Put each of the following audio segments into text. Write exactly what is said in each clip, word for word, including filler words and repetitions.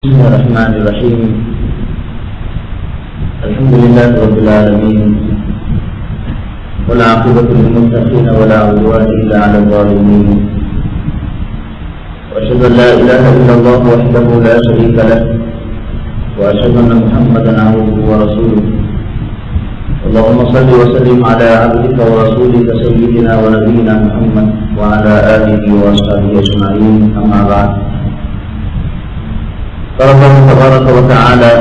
بسم الله الرحمن الرحيم. الحمد لله رب العالمين، والعاقبة للمتقين ولا عدوان إلا على الظالمين. وأشهد أن لا إله إلا الله وحده لا شريك له، وأشهد أن محمدا عبده ورسوله. اللهم صل وسلم على عبدك ورسولك سيدنا ونبينا محمد وعلى آله وأصحابه أجمعين، أما بعد. قال الله تبارك وتعالى: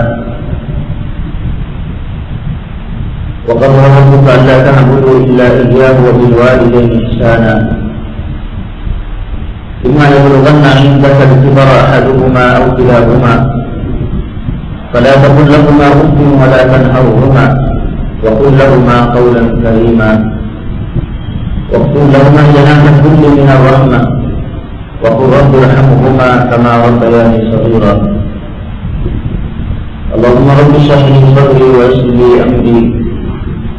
وقضى ربك ألا تعبدوا إلا إياه وبالوالدين إحسانا. إما يبلغن عندك الكبر أحدهما أو كلاهما فلا تقل لهما أف ولا تنهرهما وقل لهما قولا كريما واخفض لهما جناح الذل من الرحمة وقل رب ارحمهما كما ربياني صغيرا. اللهم رب اشرح لي صدري ويسر لي أمري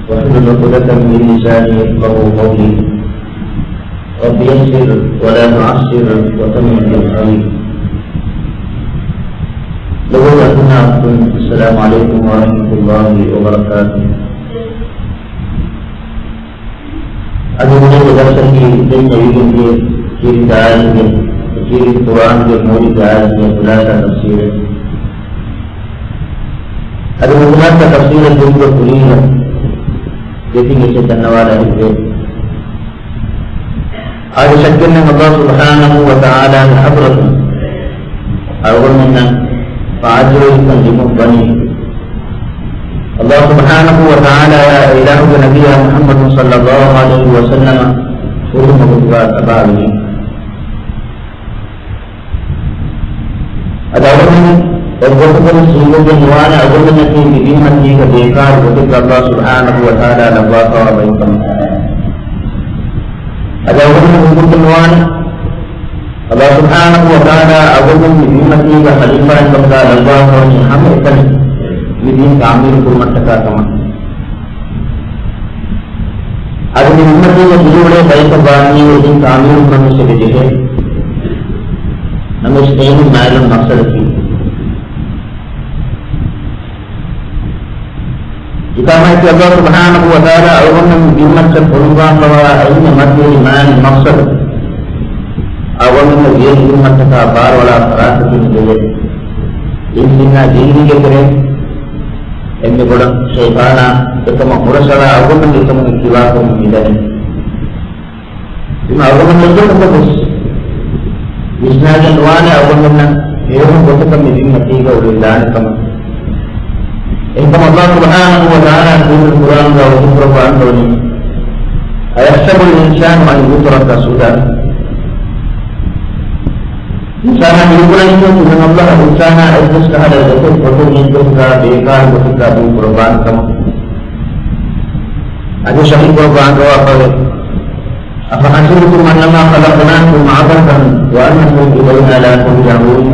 واحلل عقدة من لساني يفقهوا قولي. رب يسر ولا تعسر وتمم بالخير. ލޮބުވެތި އަޚުންނާ އުޚްތުން، السلام عليكم ورحمة الله وبركاته. އަދި މިއަދު ދަރުސަކީ ދެން އެ ވިދިންގެ ކީރިތި އާޔަތުގެ، ކީރިތި ޤުރްއާނުގެ މޫލިގެ އާޔަތުގެ ޚުލާޞާ ތަފްސީރެއް. އަދި މި ޚުލާޞާ ތަފްސީރަށް ދިނުމުގެ ކުރީގަ ދެތިން އެއްޗެއް ދަންނަވާލަން އެބަ. އާދެ، ޝައްކެއްނެތް އަﷲ ސުބްޙާނަހޫ ވަތަޢާލާގެ ޙަޟްރަތުން އަޅުގަނޑުމެންނަށް ފާޖިރުވެރިކަން ދިމުން ވަނީ، އަﷲ ސުބްޙާނަހޫ ވަތަޢާލާއާ އެ އިލާހުގެ ނަބިއްޔާ މުޙައްމަދު ޞައްލައްލާހު ޢަލައިހި ވަސައްލަމަ ފުރިހަމަ ގޮތުގަ ތަބާވެގެން. އަދި އަޅުގަނޑު އެއްގޮތަކަށް ހީކުރެވިގެން ނުވާނެ އަޅުގަނޑުމެންނަކީ މި ބިންމަތީގަ ބޭކާރު ގޮތެއްގަ އަﷲ ސުބްޙާނަހޫ ވަތަޢާލާ ލައްވާފައިވާ ބައެއްކަމަށް. އަދި އަޅުގަނޑު ހީކުރެވިގެން ނުވާނެ އަﷲ ސުބްޙާނަހޫ ވަތަޢާލާ އަޅުގަނޑު މި ބިންމަތީގަ ޚަލީފާއެއްކަމުގަ ލައްވާފައިވަނީ ހަމައެކަނި މި ދީން ތަޢުމީރު ކުރުމަށްޓަކާ ކަމަށް. އަދި މި އުއްމަތީގަ ދިރިއުޅޭ ބަޔަކަށް ވާނީ އެ ދީން ތަޢުމީރު ކުރަން ވެސް އެބަޖެހޭ. ނަމަވެސް އެއިން މާތްވަން މަޤްޞަދަކީ، އެކަމަކީ އަﷲ ސުބްޙާނަހޫ ވަތަޢާލާ އަޅުގަނޑުމެން ބިންމައްޗަށް ފޮނުއްވާފައިވާ އެންމެ މަތިވެރި މާތް މަޤްޞަދު އަޅުގަނޑުމެން ވިޔަސް ބިންމައްޗަކާ ބާރުއަޅާ ފަރާތަކީ މި ދެވޭ. އިންސިންނާ ޖިންނީގެ ތެރޭ އެންމެ ބޮޑަށް ޝައިޠާނާ އެކަމަށް ހުރަސްއަޅާ އަޅުގަނޑުމެން އެކަމުގެ ކިބާކުރުމުން މިދަނީ. އެމަ އަޅުގަނޑުމެން އެއްގޮތަކަށް ވެސް ވިސްނާގެން ނުވާނެ އަޅުގަނޑުމެންނަށް އެހެން ގޮތަކަށް މި ބިންމަތީގަ އުޅެވިދާނެ ކަމަށް. އެހެންކަމުން އަﷲ ސުބްޙާނަހޫ ވަތަޢާލާ ކުރީގެ ޤުރްއާނުގަ ވަޙީކުރައްވާ އަންގަވަނީ، أيحسب الإنسان أن يترك سدى. އިންސާނާ ހީކުރަނީ ތިމަން އަﷲ އިންސާނާ އެއްވެސް ކަހަލަ ގޮތެއް ގޮތެއް އެއްގޮތުގަ ބޭކާރު ގޮތުގަ ދޫކުރައްވާނެ ކަމަށް. އަދި ވަޙީކުރައްވާ އަންގަވާފަވޭ. أفحسبتم أنما خلقناكم عبثا وأنكم إلينا لا ترجعون.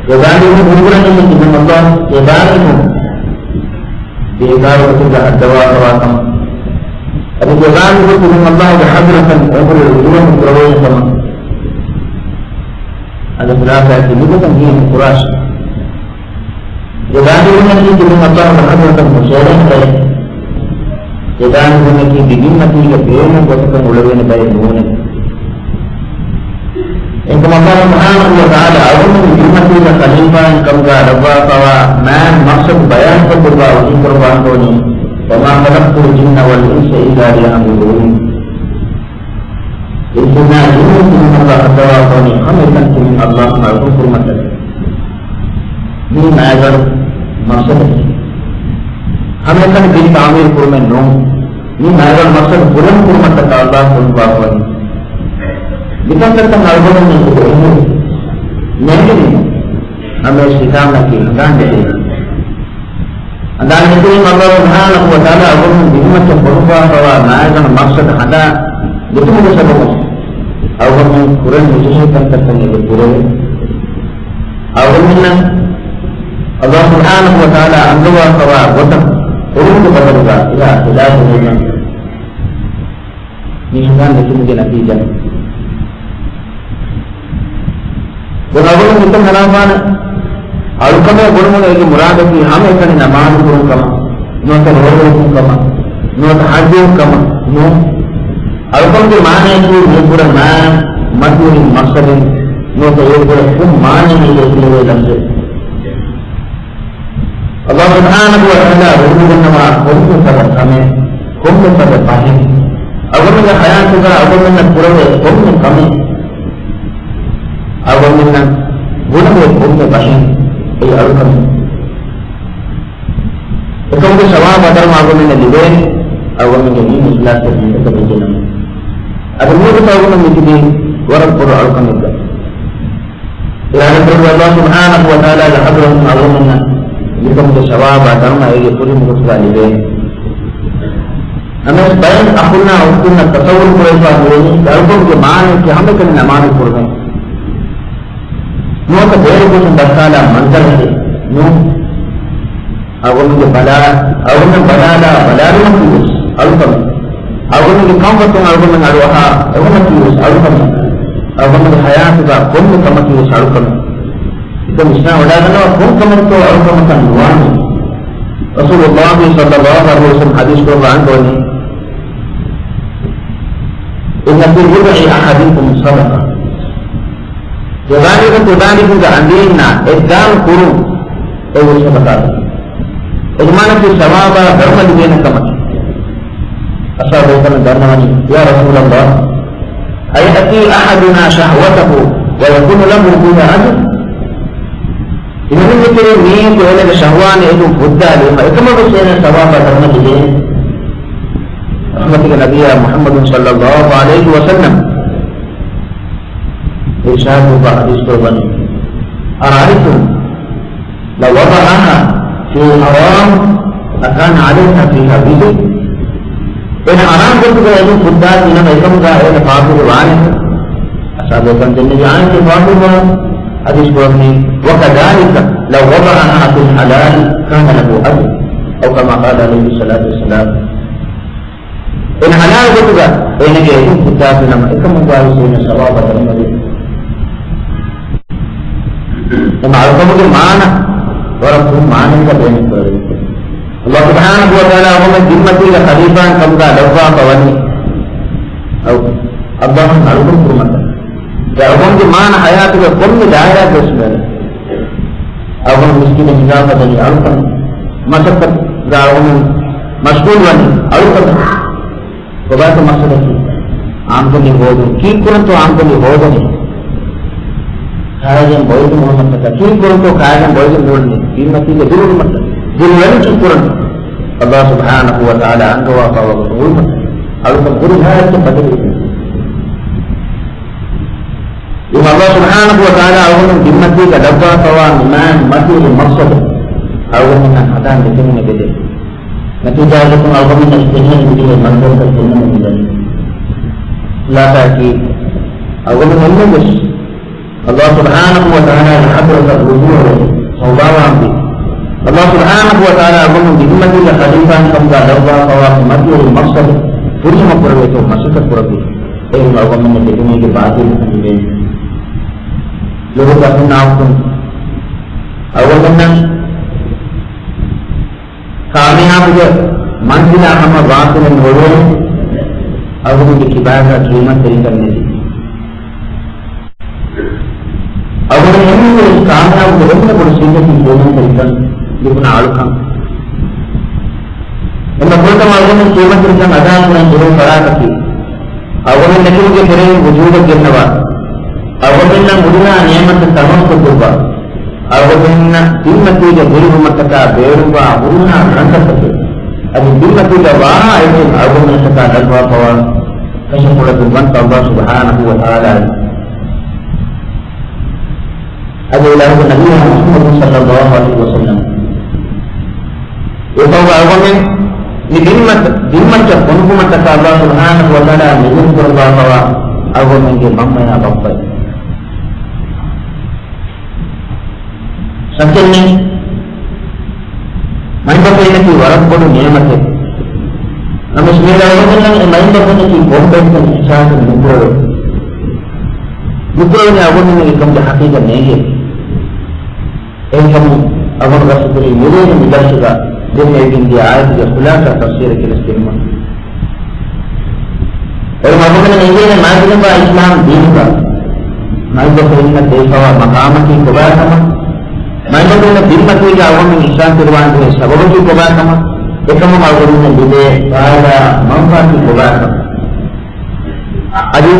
އެބާރު ހީކުރަނީ ތިމަން އަﷲ އެބާރު ބޭކާރު ގޮތުގަ ހައްދަވާފަވާ ކަމަށް. އަދި އެބާރު ތިމަން އަﷲގެ ޙަޟްރަތަށް އެބަހުރި ރުޖޫޢަ ކުރެވޭނެ ކަމަށް. އަދި ޚުލާޞާއަކީ މިގޮތަށް ހީކުރާށޭ. އެބާރު ހީކުރަނީ ތިމަން އަﷲގެ ޙަޟްރަތަށް ހުށައެޅޭނެ ބައެއް. އެބާރު ހީކުރަނީ މި ބިންމަތީގަ ބޭނުން ގޮތަކަށް އުޅެވޭނެ ބައެއް ނޫނޭ. އެކަމަކު އަﷲ ސުބްޙާނަހޫ ވަތަޢާލާ އަޅުގަނޑު މި ބިންމަތީގަ ޚަލީފާއިން ކަމުގަ ލައްވާފައިވާ މާތް މަޤްޞަދު ބަޔާންކޮށްދެއްވާ ވަޙީކުރައްވާ އަންގަވަނީ، وما خلقت الجن والإنس إلا ليعبدون. އިންސުންނާ ޖިންނުން ތިމަން އަﷲ ހައްދަވާފަވަނީ ހަމައެކަނި ތިމަން އަﷲ މަޢުބޫދު ކުރުމަށްޓަކައި. މީ މާތްވަރު މަޤްޞަދަކީ. ހަމައެކަނި ދީން ތަޢުމީރު ކުރުމެއް ނޫން. މީ މާތްވަރު މަޤްޞަދު ފުރިހަމަ ކުރުމަށްޓަކާ އަﷲ ފޮނުއްވާފަވަނީ. މިކަންތައްތައް އަޅުގަނޑުމެން އެނގޭ ނެގިނީ ހަމަޔަށް ހިތާމައަކީ ހަނދާން ނެތި. ހަނދާން ނެތިވީމަ އަﷲ ސުބްޙާނަހޫ ވަތަޢާލާ އަޅުގަނޑުމެން ބިންމައްޗަށް ފޮނުއްވާފައިވާ މާތްވަރު މަޤްޞަދު ހަނދާން ނެތުމުގެ ސަބަބުން އަޅުގަނޑުމެން ކުރަން ނުޖެހޭ ކަންތައްތައް އެބަ ކުރެވޭ. އަޅުގަނޑުމެންނަށް އަﷲ ސުބްޙާނަހޫ ވަތަޢާލާ އަންގަވާފައިވާ ގޮތަށް އުޅުމުގެ ބަދަލުގަ އެއާ ޚިލާފު ހުރިމަ މި ހަނދާން ނެތުމުގެ ނަތީޖާ. ދެން އަޅުގަނޑު މިތަން ހަނދާންވާނެ، އަޅުކަމެއް ބުނުމުން އޭގެ މުރާދަކީ ހަމައެކަނި ނަމާދު ކުރުން ކަމަށް، ނުވަތަ ރޯދަ ހިފުން ކަމަށް، ނުވަތަ ޙައްޖު ކަމަށް ނޫން. އަޅުކަމުގެ މާނައަކީ މި ބުރަ މާ މަތިވެރި މަޤްޞަދެއް ނުވަތަ އޭ ބުރަ ކޮން މާނައެއް އޭގެ ލަފްޒެއް. ﷲ ސުބްޙާނަހޫ ވަތަޢާލާ ރުހުމުގަންނަވާ ކޮންމެ ފަދަ ކަމެއް، ކޮންމެ ފަދަ ބަހެއް، އަޅުގަނޑުގެ ޙަޔާތުގަ އަޅުގަނޑުމެންނަށް ކުރެވޭ ކޮންމެ ކަމެއް، އަޅުގަނޑުމެންނަށް ބުނެވޭ ކޮންމެ ބަހެއް އެއީ އަޅުކަމެއް. އެކަމުގެ ސަވާބާ ދަރުމަ އަޅުގަނޑުމެންނަށް ލިބޭ، އަޅުގަނޑުމެންގެ މި އިޚްލާޞް ނިޔަތަކަށް ވެއްޖެ ނަމަ. އަދި މިވަގުތު އަޅުގަނޑު މިތިބީ ވަރަށް ބޮޑު އަޅުކަމެއްގަ. އިރާދަކުރެއްވި ﷲ ސުބްޙާނަހޫ ވަތަޢާލާގެ ޙަޟްރަތުން އަޅުގަނޑުމެންނަށް މިކަމުގެ ސަވާބާ ދަރުމަ އޭގެ ފުރިހަމަ ގޮތުގަ ލިބޭ. ނަމަވެސް ބައެއް އަޚުންނާ އުޚްތުންނަށް ތަޞައްވުރު ކުރެވިފަ ހުރެނީ އަޅުކަމުގެ މާނައަކީ ހަމައެކަނި ނަމާދު ކުރުމޭ ނުވަތަ ބޭރު ގޮތުން ދައްކާލާ މަންޒަރެކޭ ނޫން. އަޅުގަނޑުމެންގެ ބަލާ، އަޅުގަނޑުމެން ބަލާލާ ބަލާލުމަކީވެސް އަޅުކަމެއް. އަޅުގަނޑުމެންގެ ކަންފަތުން އަޅުގަނޑުމެން އަޑުއަހާ އެހުމަކީވެސް އަޅުކަމެއް. އަޅުގަނޑުމެންގެ ޙަޔާތުގަ ކޮންމެ ކަމަކީވެސް އަޅުކަމެއް. އެކަމަކު އިސްލާމް ވަޑައިގަންނަވާ ކޮން ކަމެއްތޯ އަޅުކަމަކަށް ނުވާނެ. ރަސޫލުﷲ ޞައްލަﷲ ޢަލައިހި ވަސައްލަމަ ޙަދީޘް ކުރައްވާ އަންގަވަނީ، إن في بضع أحدكم صدقة. ޒަމާނީގަ ތިބާނީގެ އަނދީންނާ އެއްދާން ކުރުން އެއީ ސަދަޤާތަކީ. އެ ޒަމާނަކީ ސަވާބާ ދަރުމަ ލިބޭނެ ކަމަކީ. އަޞްޙާބު ބޭކަލުން ދަންނަވަނީ، يا رسول الله، أيأتي أحدنا شهوته ويكون له فيها أجر؟ ތިމަންމެންގެ ތެރެއިން މީހަކު އޭނަގެ ޝަހުވާނީ އެދުން ފުއްދާލީމަ އެކަމަށްވެސް އޭނަ ސަވާބާ ދަރުމަ ލިބޭނެ. ރަޙްމަތުގެ ނަބިއްޔާ މުޙައްމަދު ޞައްލަﷲ ޢަލައިހި ވަސައްލަމަ އިރުޝާދުކޮށްފަ ޙަދީޘްކުރައްވަނީ، أرأيتم لو وضعها في حرام أكان عليها فيها وزر؟ އޭނަ ޙަރާމް ގޮތުގަ އެދުން ފުއްދާތީ ނަމަ އެކަމުގަ އޭނަ ފާފަވެރި ވާނެ؟ އަޞްޙާބު ބޭކަލުން ދެންނެވި އާޔަތެއް ފާފަވެރި ވާނެ. ޙަދީޘްކުރައްވަނީ، وكذلك لو وضعها في الحلال كان له أجر، أو كما قال عليه الصلاة والسلام. އޭނަ ޙަލާލް ގޮތުގަ އޭނަގެ އެދުން ފުއްދާތީ ނަމަ އެކަމުގަވެސް އޭނަ ސަވާބާ ދަރުމަ ލިބޭ. އެމަ އަޅުކަމުގެ މާނަ ވަރަށް ކުރު މާނައެއްގަ ބޭނުންކުރެވޭ. ﷲ ސުބްޙާނަހޫ ވަތަޢާލާ އަޅުގަނޑުމެން ޒިންމަތީގަ ޚަލީފާއިން ކަމުގަ ލައްވާފަ ވަނީ. އަޅު، ﷲ އަށް އަޅުކަން ކުރުމަށްޓަކައި. އެ އަޅުގަނޑުގެ މާނަ ޙަޔާތުގެ ކޮންމެ ދާއިރާއަކަށް ވެސް މެދު. އަޅުގަނޑު މިސްކިތަށް ހިނގާފަ ދަނީ އަޅުކަމެއް. މަސައްކަތުގަ އަޅުގަނޑު މަޝްޣޫލު ވަނީ އަޅުކަމެއް. ކޮބާތޯ މަޤްޞަދަކީ؟ އާންމުކޮށްލީ ހޯދުން. ކީއްކުރަންތޯ އާންމުކޮށްލީ ހޯދަނީ؟ ކާގެން ބޮއިގެން އުޅުމަށްޓަކާ؟ ކީއްކުރަންތޯ ކާގެން ބޮއިގެން އުޅުނީ؟ ޒިންމަތީގަ ދިރިއުޅުމަށްޓަކާ؟ ދިރިއުޅެނީ ކީއްކުރަން؟ ﷲ ސުބްޙާނަހޫ ވަތަޢާލާ އަންގަވާފައިވާ ގޮތުން އުޅުމަށްޓަކާ. އަޅުކަން ހުރިހާއެއްޗެއް ބަދަލުވެގެން. އިމާމު ﷲ ސުބްޙާނަހޫ ވަތަޢާލާ އަޅުގަނޑު ޒިންމަތީގަ ލައްވާފައިވާ މި މާތް މަތިވެރި މަޤްޞަދު އަޅުގަނޑުމެންނަށް ހަނދާން ދެކެވުނީ ބެލެ. ނަތީޖާގޮތުން އަޅުގަނޑުމެންނަށް ފެންނަން މިދިޔަ މަންޒަރުތައް ފެންނަން މިދަނީ. ޚުލާޞާއަކީ، އަޅުގަނޑު އެންމެންވެސް ﷲ ސުބްޙާނަހޫ ވަތަޢާލާގެ ޙަޟްރަތަށް ރުޖޫޢަވެ، ތައުބާވާންވީ. ﷲ ސުބްޙާނަހޫ ވަތަޢާލާ އަޅުގަނޑު ޒިންމަތީގެ ޚަލީފާއިން ކަމުގަ ލައްވާފައިވާ މަތިވެރި މަޤްޞަދު ފުރިހަމަ ކުރެވޭތޯ މަސައްކަތް ކުރެއްވި. އެހެން އަޅުގަނޑުމެންނަށް ދެކުނީގެ ބާތިލް ކަން ލިބޭނެ. ލޮބުވެތި އަޚުންނާ އުޚްތުން، އަޅުގަނޑުމެންނަށް ކާމިޔާބުގެ މަންޒިލާ ހަމަ ވާކުނެއް ނުވެވޭނެ، އަޅުގަނޑުގެ ކިބާގަ ޤީމަތްތެރިކަން ނެތި. އަޅުގަނޑު އެންމެ ކާމިޔާބުގެ އެންމެ ބޮޑު ސިއްރަކީ ޤީމަތްތެރިކަން ލިބުނު އަޅުކަން. އެންމެ ފުރަތަމަ އަޅުގަނޑު ޤީމަތްތެރިކަން އަދާކުރަން ޖެހޭ ފަރާތަކީ، އަޅުގަނޑުމެންނަކީގެ ތެރެއިން ވުޖޫދަށް ގެންނަވާ، އަޅުގަނޑުމެންނަށް ހުރިހާ ނިޢުމަތެއް ތަމަންކޮށްދެއްވާ، އަޅުގަނޑުމެންނަށް ޒިންމަތީގަ ދިރިއުޅުމަށްޓަކާ ބޭރުވާ ހުރިހާ ކަންތައްތަކެއް، އަދި ޒިންމަތީގަ ވާހާ އެއްޗެއް އަޅުގަނޑުމެންނަށްޓަކާ ލައްވާފަވާ ކަށަ ކުޅަދުންވަންތަ ﷲ ސުބްޙާނަހޫ ވަތަޢާލާއަށް. އަދި އިލާހުގެ ނަބިއްޔާ މުޙައްމަދު ޞައްލަﷲ ޢަލައިހި ވަސައްލަމަ އެފަހު އަޅުގަނޑުމެން މި ދިންމަތް، ދިންމައްޗަށް ފޮނުކުމަށްޓަކާ ﷲ ސުބްޙާނަހޫ ވަތަޢާލާ މެދުން ކުރައްވާފަވާ އަޅުގަނޑުމެންގެ މަންމަޔާ ބައްޕައެއް. ސައްކެންނެ މަންބަފައިންނަކީ ވަރަށް ބޮޑު ނިޢުމަތެއް. ނަމަވެސް މިއަދު އަޅުގަނޑުމެންނަށް އެ މަންބަފައިންނަކީ ކޮން ބައެއްކަން އިޙްސާސް ނުކުރެވޭ. ނުކުރެވުނީ އަޅުގަނޑުމެންނަށް އެކަމުގެ ހަޤީޤަތް ނޭނގޭ. އެހެންކަމުން އަޅުގަނޑު ގަސްތުކުރީ މިރޭގެ މިދަރުސުގަ ދެންނެވިގެންދިޔަ އާޔަތުގެ ޚުލާޞާ ތަފްސީރެއް ކިޔަސްދިނުމަށް. އެހެން އަޅުގަނޑުމެން އެނގޭނެ މާތްވެގެންވާ އިސްލާމް ދީނުގަ މައިންބަފައިންނަށް ދެވިފަވާ މަޤާމަކީ ކޮބާކަމަށް، މައިންބަފައިންނަށް ދިންމަތީގަ އަޅުގަނޑުމެން އިޙްސާން ކުރުވާން ޖެހޭ ސަބަބަކީ ކޮބާކަމަށް، އެކަމުން އަޅުގަނޑުމެންނަށް ލިބޭ ފާއިދާ މަންފާތީ ކޮބާކަމަށް. އަދި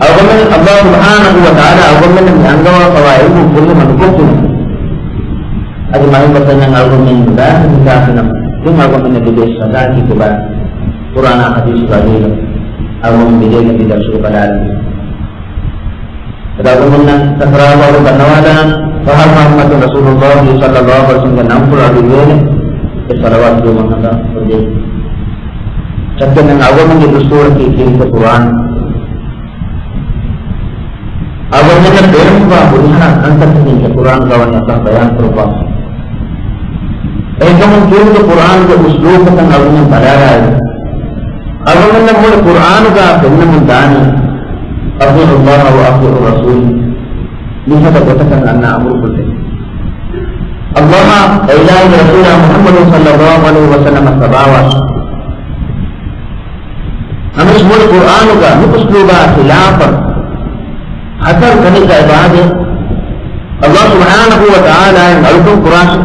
އަޅުގަނޑުމެން ﷲ ސުބްޙާނަހޫ ވަތަޢާލާ އަޅުގަނޑުމެންނަށް މި އަންގަވާފަވާ ޢިލްމު ފުރިހަމަ ނުކޮށްފިނަމަ، އަދި މައިންބަފައިންނަށް އަޅުގަނޑުމެން ނުލާފަ ހިނގާފިނަމަ، ދެން އަޅުގަނޑުމެންނަށް ލިބޭ ސަޒާއަކީ ކޮބާ؟ ޤުރްއާނާ ޙަދީޘުގެ އަޑީގަ އަޅުގަނޑު މިރޭގެ މި ދަރުސުގަ ބަލާލަން. އަދި އަޅުގަނޑުމެންނަށް ތަކުރާރުކޮށް ދަންނަވާލާން، ފަހަރު މުޙައްމަދު ރަސޫލުﷲ ޞައްލަﷲު ޢަލައިހި ވަސައްލަމްގެ ނަންފުޅު އަޑު އިވޭނެ، އެ ޞަލަވާތު ދިޔުމަށް ހަނދާން ހުރެ. ޝައްކެއް ނެތް އަޅުގަނޑުގެ ދުސްތޫރަކީ ކީރިތި ޤުރްއާން. އަޅުގަނޑުމެންނަށް ބޭނުންވާ ހުރިހާ ކަންތައްތަކެއް އެ ޤުރްއާންގަ ވަނީ އަﷲ ބަޔާން ކުރައްވާފަ. އެހެންކަމުން ކީރިތި ޤުރްއާންގެ އުސްލޫބުތައް އަޅުގަނޑުމެން ބަލާލާއިރު، އަޅުގަނޑުމެންނަށް މުޅި ޤުރްއާނުގަ ފެންނަމުން ދާނީ، "أطيعوا الله وأطيعوا الرسول" މިފަދަ ގޮތަކަށް އަންނަ އަމުރުކޮށްދޭން. އަﷲ އާއި އެއިލާހުގެ ރަސޫލާ މުޙައްމަދު ޞައްލަﷲު ޢަލައިހި ވަސައްލަމަށް ތަބާވާށި. ނަމަވެސް މުޅި ޤުރްއާނުގަ މި އުސްލޫބާ ޚިލާފަށް ހަތަރު ތަނެއްގައި ވާދޭ، އަﷲ ސުބްޙާނަހޫ ވަތަޢާލާއިން އަޅުކަން ކުރާށި.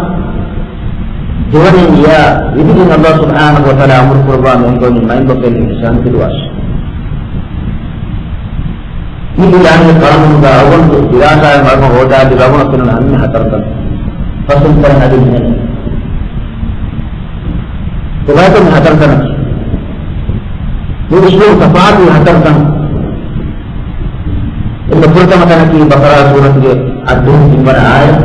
ދެވަނައިން އެއާ ވިދިގެން އަﷲ ސުބްޙާނަހޫ ވަތަޢާލާ އަމުރު ކުރައްވާ މި އެންގެވުނީ މައިންބަފައިން އިޙްސާން ކުރުވާށި. މި އިލާހީ ޤާނޫނުގަ އަޅުގަނޑު ދިރާސާއެއް އަޅުގަނޑު ހޯދާ ދިރާގުނަ ފެނުނު ހަމަ ހަތަރު ތަން. ފަސްވަނަ ތަން އަދި މިހެން. ކޮބާތޯ މި ހަތަރު ތަނަކީ؟ މި އުސްލޫބު ތަފާތު ހަތަރު ތަން. އެންމެ ފުރަތަމަ ތަނަކީ ބަޤަރާ ސޫރަތުގެ އަށް ދިހަ ތިންވަނަ އާޔަތް.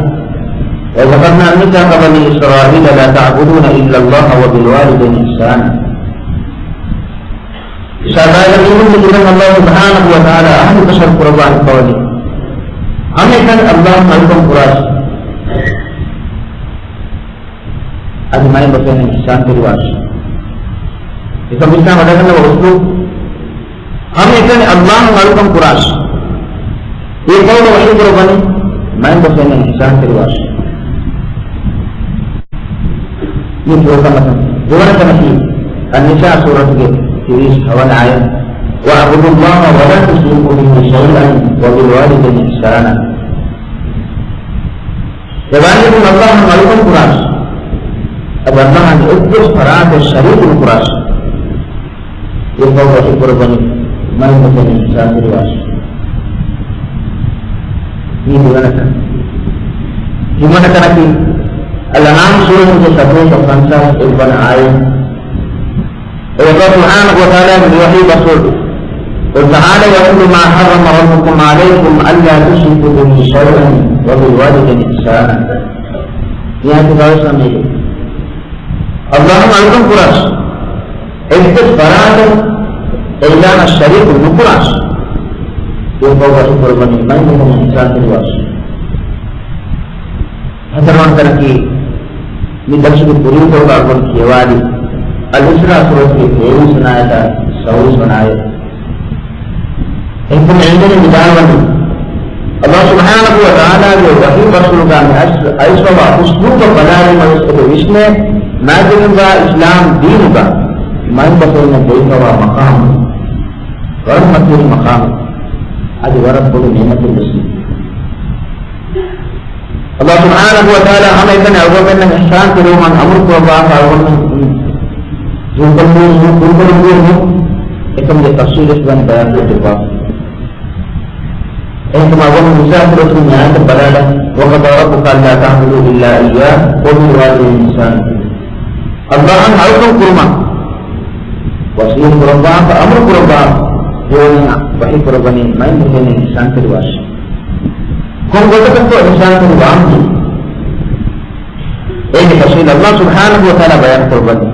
وَإِذْ أَخَذْنَا مِيثَاقَ بَنِي إِسْرَائِيلَ لَا تَعْبُدُونَ إِلَّا اللَّهَ وَبِالْوَالِدَيْنِ إِحْسَانًا. އިސްރާއީލުން މީހުންގެ ދިލަށް އަﷲ ސުބްޙާނަހޫ ވަތަޢާލާ އަހުދުފަށަރު ކުރައްވާ ހިއްޕަވަނީ، ހަމައެކަނި އަﷲއަށް އަޅުކަން ކުރާށި. އަދި މައިންބަފައިންނަށް އިޙްސާން ކުރުވާށި. އެކަމަކު އިސްލާމް ވަޑައިގަންނަވާ އުސްލޫބު، ހަމައެކަނި އަﷲއަށް އަޅުކަން ކުރާށި. އެ ޤައުލު ވަޙީ ކުރައްވަނީ މައިންބަފައިންނަށް އިޙްސާން ކުރުވާށި. މި ފުރަތަމަ ތަން. ދެވަނަ ތަނަކީ އައްނިސާ ސޫރަތުގެ ތިރީސް ހަވަނަ އާޔަތް، "وَاعْبُدُوا اللَّهَ وَلَا تُشْرِكُوا بِهِ شَيْئًا وَبِالْوَالِدَيْنِ إِحْسَانًا." އެ ވާލިދުން އަﷲއަށް އަޅުކަން ކުރާށި. އަދި އަﷲއަށް އެއްވެސް ފަރާތެއް ޝަރީކު ނުކުރާށި. އެ ޤައުލު ވަޙީ ކުރައްވަނީ މައިންބަފައިންނަށް އިޙްސާން ކުރުވާށި. މީ ދެވަނަ ތަން. ތިންވަނަ ތަނަކީ އަލްއަންޢާމް ސޫރަތުގެ ސަތޭކަ ފަންސާސް އެއްވަނަ އާޔަތް. އެ ﷲ ސުބްޙާނަހޫ ވަތަޢާލާގެ ވަޙީ ބަސްފުޅު، "قُلْ تَعَالَوْا أَتْلُ مَا حَرَّمَ رَبُّكُمْ عَلَيْكُمْ أَلَّا تُشْرِكُوا بِهِ شَيْئًا وَبِالْوَالِدَيْنِ إِحْسَانًا." މި އާޔަތުގައިވެސް ހަމަ އެ އަﷲއަށް އަޅުކަން ކުރާށި. އެއްވެސް ފަރާތެއް އެ އިލާހަށް ޝަރީކު ނުކުރާށި. އެ ޤައުލު ވަޙީ ކުރައްވަނީ މައިންބަފައިންނަށް އިޙްސާން ކުރުވާށި. ހަތަރުވަނަ ތަނަކީ މި ދަރުސުގެ ކުރީކޮޅުގަ އަޅުގަނޑު ކިޔަވާލީ އަލްއިސްރާ ސޫރަތުގެ ތޭވީސް ވަނަ އާޔަތާ ސައުވީސް ވަނަ އާޔަތް. އެހެންކަމުން އެނގޭނެ މި ދާންވަނީ އަﷲ ސުބްޙާނަހޫ ވަތަޢާލާގެ ވަޙީ ބަސްފުޅުގަ މި އައިސް، އައިސްފަވާ އުސްލޫބަށް ބަލާލީމަވެސް އެބަ ވިސްނޭ، މާތްވެގެންވާ އިސްލާމް ދީނުގަ މައިންބަފައިންނަށް ދެވިފަވާ މަޤާމު، ވަރަށް މަތިވެރި މަޤާމެއް، އަދި ވަރަށް ބޮޑު ނިޢުމަތެއް ވެސް. އަﷲ ސުބްޙާނަހޫ ވަތަޢާލާ ހަމައެކަނި އަޅުގަނޑުމެންނަށް އިޙްސާން ކުރުވުމަށް އަމުރު ކުރައްވާފަ އަޅުގަނޑުމެން ދުރުކޮށްލުން، ދުރުކޮށްލުން އެކަމުގެ ތަފްޞީލު ވެސް ބަޔާން ކޮށްދެއްވާފަ. އެހެންކަމުން އަޅުގަނޑު ނިސާ ސޫރަތުގެ މި އާޔަތަށް ބަލާލަން، "وَقَضَىٰ رَبُّكَ أَلَّا تَعْبُدُوا إِلَّا إِيَّاهُ وَبِالْوَالِدَيْنِ إِحْسَانًا." އަﷲއަށް އަޅުކަން ކުރުމަށް ވަޞިއްޔަތު ކުރައްވާފަ، އަމުރު ކުރައްވާފަ، ދެވަނަ ވަޙީ ކުރައްވަނީ މައިންބަފައިންނަށް އިޙްސާން ކުރުވާށި. ކޮން ގޮތަކަށްތޯ އިޙްސާން ކުރުވާނީ؟ އޭގެ ތަފްޞީލު އަﷲ ސުބްޙާނަހޫ ވަތަޢާލާ ބަޔާން ކުރައްވަނީ.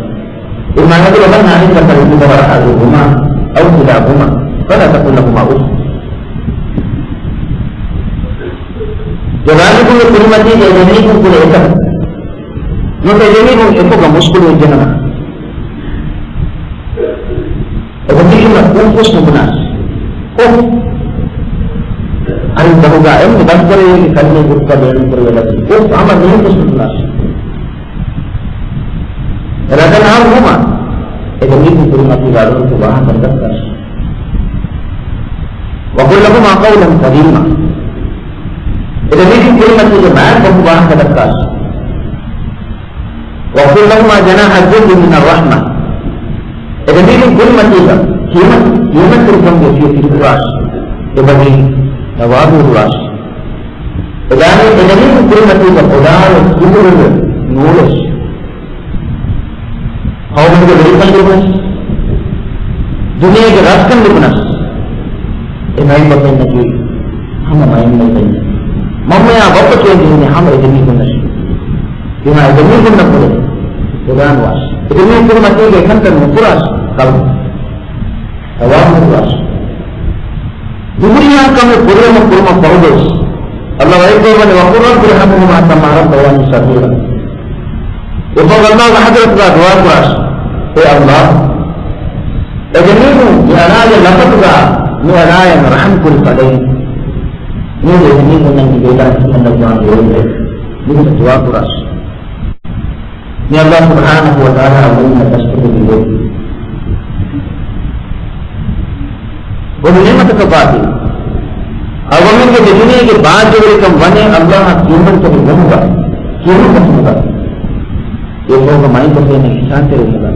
إِمَّا يَبْلُغَنَّ عِندَكَ الْكِبَرَ أَحَدُهُمَا أَوْ كِلَاهُمَا فَلَا تَقُل لَّهُمَا أُفٍّ. އެ ވާލިދުންގެ ކުރިމަތީގައި އެ ދެނީކުން ކުރެ އެކަން ނުވަތަ އެ ދެނީކުން އެކުގަ މުސްކުޅިވެއްޖެނަމަ، އެ ދެނީކުންނަށް އުފް ވެސް ނުބުނާށި. އުފް. އެންމެ ދަސްކަރެއްގެ ކަލިމަ ގުޅުއްކާ ބޭނުންކުރެވޭ ލަފްޒު. އުފް ހަމަ ނޫން ތަސްދީޤު ނާސި. ރަދަން އަހަރު ނުވާ. އެ ދެމީހުން ކުރިމަތީގަ އަޅުގަނޑު ވާހަކަ ދައްކާށި. وقل لهما قولا كريما. އެ ދެމީހުން ކުރިމަތީގަ މާތް ބަހު ވާހަކަ ދައްކާށި. واخفض لهما جناح الذل من الرحمة. އެ ދެމީހުން ކުރިމަތީގަ ކިޔަމަ-، ކިޔަމަންތެރިކަމުގެ ފިޔަ ތިރިކުރާށި. އެބަހީ ތަވާޟުޢުވާށި. އެދާނީ އެ ދެމީހުން ކުރިމަތީގަ ބޮޑާވެ ތިބުރުވެ ނޫޅޭށި. ޤައުމުގެ ވެރިކަން ލިބުނަސް، ދުނިޔޭގެ ރަސްކަން ލިބުނަސް، އެ މައިންބަފައިންނަކީ ހަމަ މައިންބަފައިން. މަންމަޔާ ބައްޕަ ކިޔަން ޖެހެނީ ހަމަ އެ ދެމީހުންނަށް. ތިމާ އެ ދެމީހުންނަށް ބުނެ ކުރާން ވާށި. އެ ދެމީހުން ކުރިމަތީގަ އެކަންތައް ނުކުރާށި. ކަލް ތަވާޟުޢުވާށި. ތިބުރިހާ ކަމެއް ކުރިއަމަ ކުރުމަށް ފަހުގަވެސް، ﷲ ވަޙީކުރައްވަނީ، وقل رب ارحمهما كما ربياني صغيرا. އެބަ ﷲގެ ޙަޟްރަތުގަ ދުޢާ ކުރާށި، އޭ ﷲ، އެ ދެމީހުން މި އަނާގެ ލަފަތުގަ މި އަނާޔަށް ރަޙަމް ކުރި ފަދައިން، މިއަދު އެ ދެމީހުންނަށް މި ބޭކަލަށް ކިހިނެއް ލައްވާން ބޭނުމެއް ނުވޭ. މިގޮތަށް ދުޢާ ކުރާށި. މި ﷲ ސުބްޙާނަހޫ ވަތަޢާލާ އަޅުގަނޑުމެންނަށް ދަސްކޮށްދެއްވި ބޮޑު ނިޢުމަތަކަށް ވާތީ، އަޅުގަނޑުމެންގެ ދެ ދުނިޔޭގެ ބާއްޖަވެރިކަން ވަނީ ﷲ އަށް ކިޔަމަންތެރި ވުމުގަ، ކިޔަމަން ކަމުގަ، އެ ފަހުގަ މައިންބަފައިންނަށް އިޙްސާންތެރިވުމުގަ.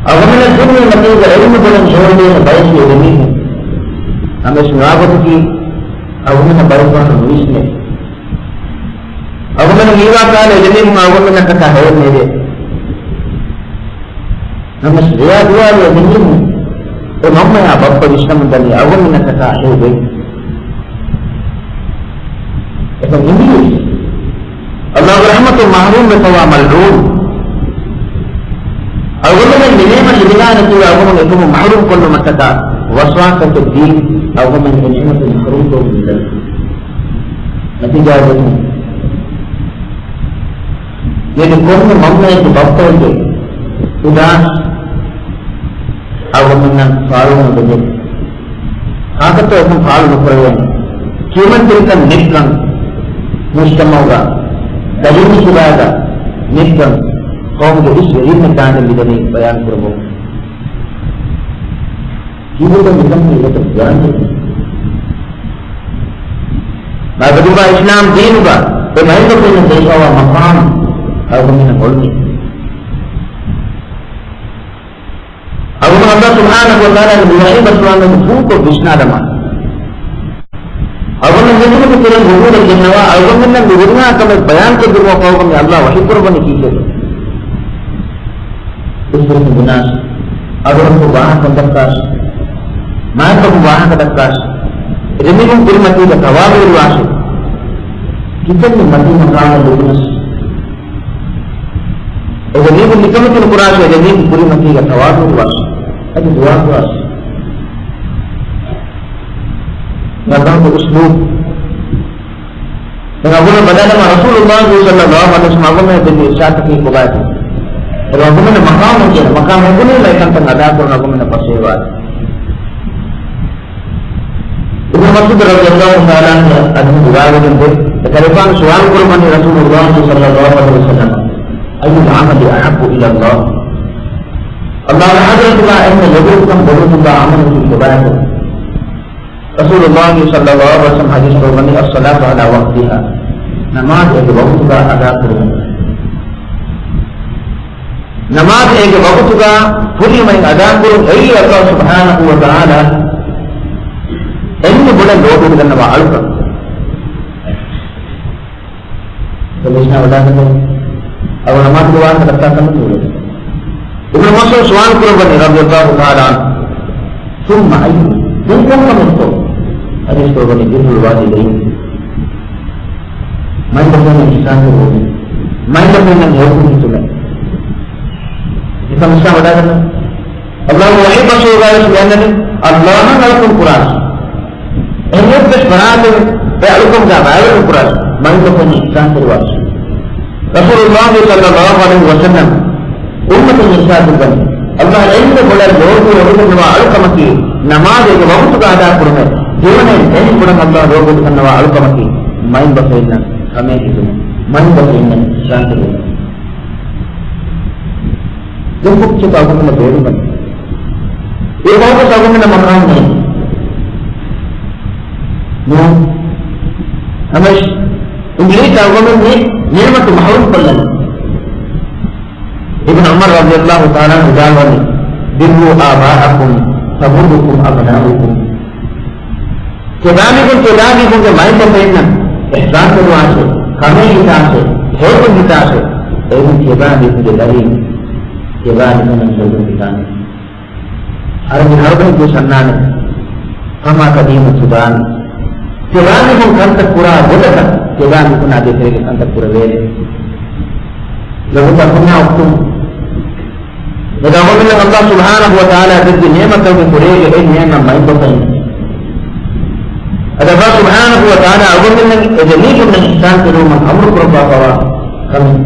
އަޅުގަނޑުމެންނަށް ދިނީ މަތީގަ ޢިލްމު ބުނަން ޖެހޭ ބަޔަކީ އެ ދެމީހުން. ނަމަވެސް މިވާގޮތަކީ އަޅުގަނޑުމެންނަށް ބައެއް ފަހަރު ނުވިސްނޭ. އަޅުގަނޑު ހީވާ ކަހަލަ އެ ދެމީހުން އަޅުގަނޑުމެންނަށްޓަކާ ހެޔޮ ނޭދޭ. ނަމަވެސް ރެޔާ ދުވާލު އެ ދެމީހުން އެ މަންމަޔާ ބައްޕަ ވިސްނަމުން ދަނީ އަޅުގަނޑުމެންނަށްޓަކާ ހެޔޮ ގޮތް. އެކަން އިނގިލިސް. ﷲގެ ރަޙްމަތުން މަޙްރޫމް ވެފަވާ މަލްޢޫން. އަޅުގަނޑުމެން މި ނިޢުމަތް ލިބިދާނެތީ އަޅުގަނޑު އެކަމުން މަޙްރޫމް ކޮށްލުމަށްޓަކާ ވަސްވާސްތަކެއް ދީ، އަޅުގަނޑުމެން އެ ނިޢުމަތުން މަޙްރޫމް ކުރަމުން ދަނީ. ނަތީޖާއަކީ މިއަދު ކޮންމެ މަންމައެއްގެ ބައްޕައެއްގެ އުދާސް އަޅުގަނޑުމެންނަށް ފާޅުވަމުން ދެން ކާކަށްތޯ އެކަން ފާޅު ނުކުރެވޭނެ. ކިޔަމަންތެރިކަން ނެތްކަން، މުޖްތަމަޢުގަ ދަރިން ކިބާގަ ނެތްކަން، ޤައުމުގެ އިސް ވެރިންނަށް ދާންދެން މިދަނީ ބަޔާން ކުރަމުން. ކީއްވެތޯ މިކަން މިގޮތަށް ގާންދެނީ؟ މާބަދުގަ އިސްލާމް ދީނުގަ އެ މައިންބަފައިންނަށް ދެވިފައިވާ މަޤާމު އަޅުގަނޑުމެންނަށް އޮޅުނީ. އަޅުގަނޑު ﷲ ސުބްޙާނަހޫ ވަތަޢާލާގެ މި ވަޙީ ބަސްފުޅާން ފޫކޮށް ވިސްނާލަމާ، އަޅުގަނޑު ހެދުމުގެ ތެރެއިން ވުޟޫއަށް ގެންނަވާ، އަޅުގަނޑުމެންނަށް މި ހުރިހާ ކަމެއް ބަޔާންކޮށްދިނުމަށް ފަހުގަ މި ﷲ ވަޙީކުރައްވަނީ ކީކޭތޯ؟ އިސްވެރިން ބުނާށި، އަޅުގަނޑު ވާހަކަ ދައްކާށި، މާތްބަހު ވާހަކަ ދައްކާށި، އެދެމީހުން ކުރިމަތީގަ ތަވާޟުޢުވާށި. ކިތަންމެ މަތީ މަޤާމެއް ލިބުނަސް، އެދެމީހުން ނިކަމެތި ނުކުރާށި، އެދެމީހުން ކުރިމަތީގަ ތަވާޟުޢުވާށި. އަދި ދުޢާކުރާށި. ނަބަހު އުސްލޫބު. ދެން އަޅުގަނޑު ބަލާލަމާ، ރަސޫލުﷲ ޞައްލަﷲު ޢަލައިހި ވަސައްލަމަ އަޅުގަނޑުމެން ދެން އިރްޝާދުކީ ކޮބާތޯ؟ އެ އަޅުގަނޑުމެން މަޤާމު ކިޔަން، މަޤާމު ހެދުނީމަ އެކަންތައް އަދާކުރަން އަޅުގަނޑުމެންނަށް ފަސޭހަވާތީ. އިބްނު މަސްޢޫދު ރަޟިޔަﷲ ތަޢާލާ ޢަންހު ރިވާވެގެންދޭ، އެކަލޭގެފާނު ސުވާލު ކުރައްވަނީ ރަސޫލުﷲ ޞައްލަﷲު ޢަލައިހި ވަސައްލަމަ، أي العمل أحب إلى الله؟ ﷲގެ ޙަޟްރަތުގަ އެންމެ ލޮބުވެތިކަން ބޮޑުވެތި ކަމެއް ކޮބާތޯ؟ ރަސޫލުﷲ ޞައްލަﷲު ޢަލައިހި ވަސައްލަމަ ޙަދީޘް ކުރައްވަނީ، الصلاة على وقتها، ނަމާދު އޭގެ ވަގުތުގަ އަދާކުރުން. ނަމާދު އޭގެ ވަގުތުގަ ފުރިހަމައިން އަދާކުރުން އެއީ ﷲ ސުބްޙާނަހޫ ވަތަޢާލާ އެންމެ ބޮޑަށް ލޯބިވެގަންނަވާ އަޅުކަން. ވިސްނާ ވަޑާގަންނަވާ. އަޅު ނަމާދުގެ ވާހަކަ ދައްކާ ކަމަށް ނުވޭ. އިބްނު މަސްޢޫދު ސުވާލު ކުރައްވަނީ ރަޟިޔަﷲ ތަޢާލާ ޢަންހު، ثم أي؟ ދެން ކޮން ކަމެއްތޯ؟ ޙަދީޘް ކުރައްވަނީ بر الوالدين. މައިންބަފައިންނަށް އިޙްސާން ކުރުން. މައިންބަފައިންނަށް ހެޔޮކަން ހިތުން. އެކަމަށް ވިސްނާ ވަޑާގަންނަވާ. ﷲގެ ވަޙީ ބަސްފުޅުގައިވެސް މި އަންނަނީ، ﷲ އަށް އަޅުކަން ކުރާށި. އެހެން އެއްވެސް ފަރާތެއް އެ އަޅުކަމުގަ ބައިވެރިނުކުރާށި، މައިންބަފައިންނަށް އިޙްސާންތެރިވާށި. ރަސޫލުﷲ ޞައްލަﷲު ޢަލައިހި ވަސައްލަމަ އުއްމަތަށް އިރްޝާދުކުރަނީ، ﷲ އަށް އެންމެ ބޮޑަށް ލޯބިވެ ވެގެންނަވާ އަޅުކަމަކީ، ނަމާދު އޭގެ ވަގުތުގަ އަދާކުރުމޭ. ދެވަނައިން އެހެން ކުޑަން އައްލާހު ލޯބިވެތި ކަންނަވާ އަޅުކަމަކީ، މައިންބަފައިންނަށް ކަމޭ ހެދުމެއް، މައިންބަފައިންނަށް އިޙްސާން ކުރުމެއް. ދެން ކޮއްޗަކަށް އަޅުގަނޑު ބޭރުގަން. އެ ބައިވެސް އަޅުގަނޑު މަޤާމު ނެތް. ނޫން. ހަމައިސް އިނގިލިސް އަޅުގަނޑު މި ނިޢުމަތު މަޙްރޫމް ކޮށްލަނީ. އިބްނު ޢުމަރު ރަޟިޔަﷲ ތަޢާލާ ޢަންހު ވިދާޅުވަނީ، "بروا آباءكم تبركم أبناؤكم." ތިބާމީހުން ތިބާމީހުންގެ މައިންބަފައިންނަށް އިޙްސާން ކުރުވާށޭ، ކަމޭ ހިތާށޭ، ހެޔޮކޮށް ހިތާށޭ. އެހެން ތިބާމީހުންގެ ދަރީން ތިބާމީހުންނަށް ހެޔޮކޮށް ހިތާނެ. އަރަބި ހަރުދަނިކު ސަންނާނެ. ކަމާ ކަދީމު ތިބާން. ތިބާމީހުން ކަންތައް ކުރާ ގޮތަކަށް ތިބާމީހުންނާ ދޭތެރޭގެ ކަންތައް ކުރެވޭ. ލޮބުވެތި އަޚުންނާ އުޚްތުން. އެ އަޅުގަނޑުމެންނަށް އައްލާހު ސުބްޙާނަހު ވަ ތަޢާލާ ދެއްވި ނިޢުމަތުގެ ކުރޭގެ އެއް ނިޢުމަތް މައިންބަފައިން. އަދި އައްލާހު ސުބްޙާނަހު ވަ ތަޢާލާ އަޅުގަނޑުމެންނަށް އެ ދެމީހުންނަށް އިޙްސާން ކުރުވުމަށް އަމުރު ކުރައްވާފަވާ ކަމެއް.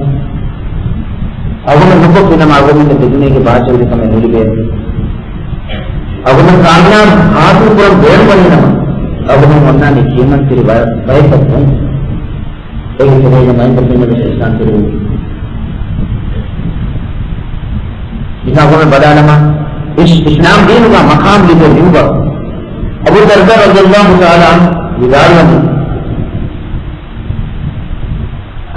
އަޅުގަނޑު ނުކޮށްފިނަމަ އަޅުގަނޑުމެންގެ ދެދުނީގެ ބާއްޖަވެރިކަމެއް ނުލިބޭނެ. އަޅުގަނޑު ކާމިޔާބު ޙާޞިލު ކުރަން ބޭނުންވަނީނަމަ، އަޅުގަނޑު އޮންނާނީ ކިޔަމަންތެރި ބަ-، ބައެއް ކަމުން. އޭގެ ތެރޭގަ މައިންބަފައިންނަށް ވެސް އިޙްސާން ކުރެވުނީ. މިތާ ގޮމެ ބަލާނަމަ، އިސް-، އިސްލާމް ދީނުގަ މަޤާމް ލިބޭ މިންވަރު. އަބޫ ދަރްދާ ރަޟިޔަﷲ ތަޢާލާ ޢަންހު ވިދާޅުވަނީ،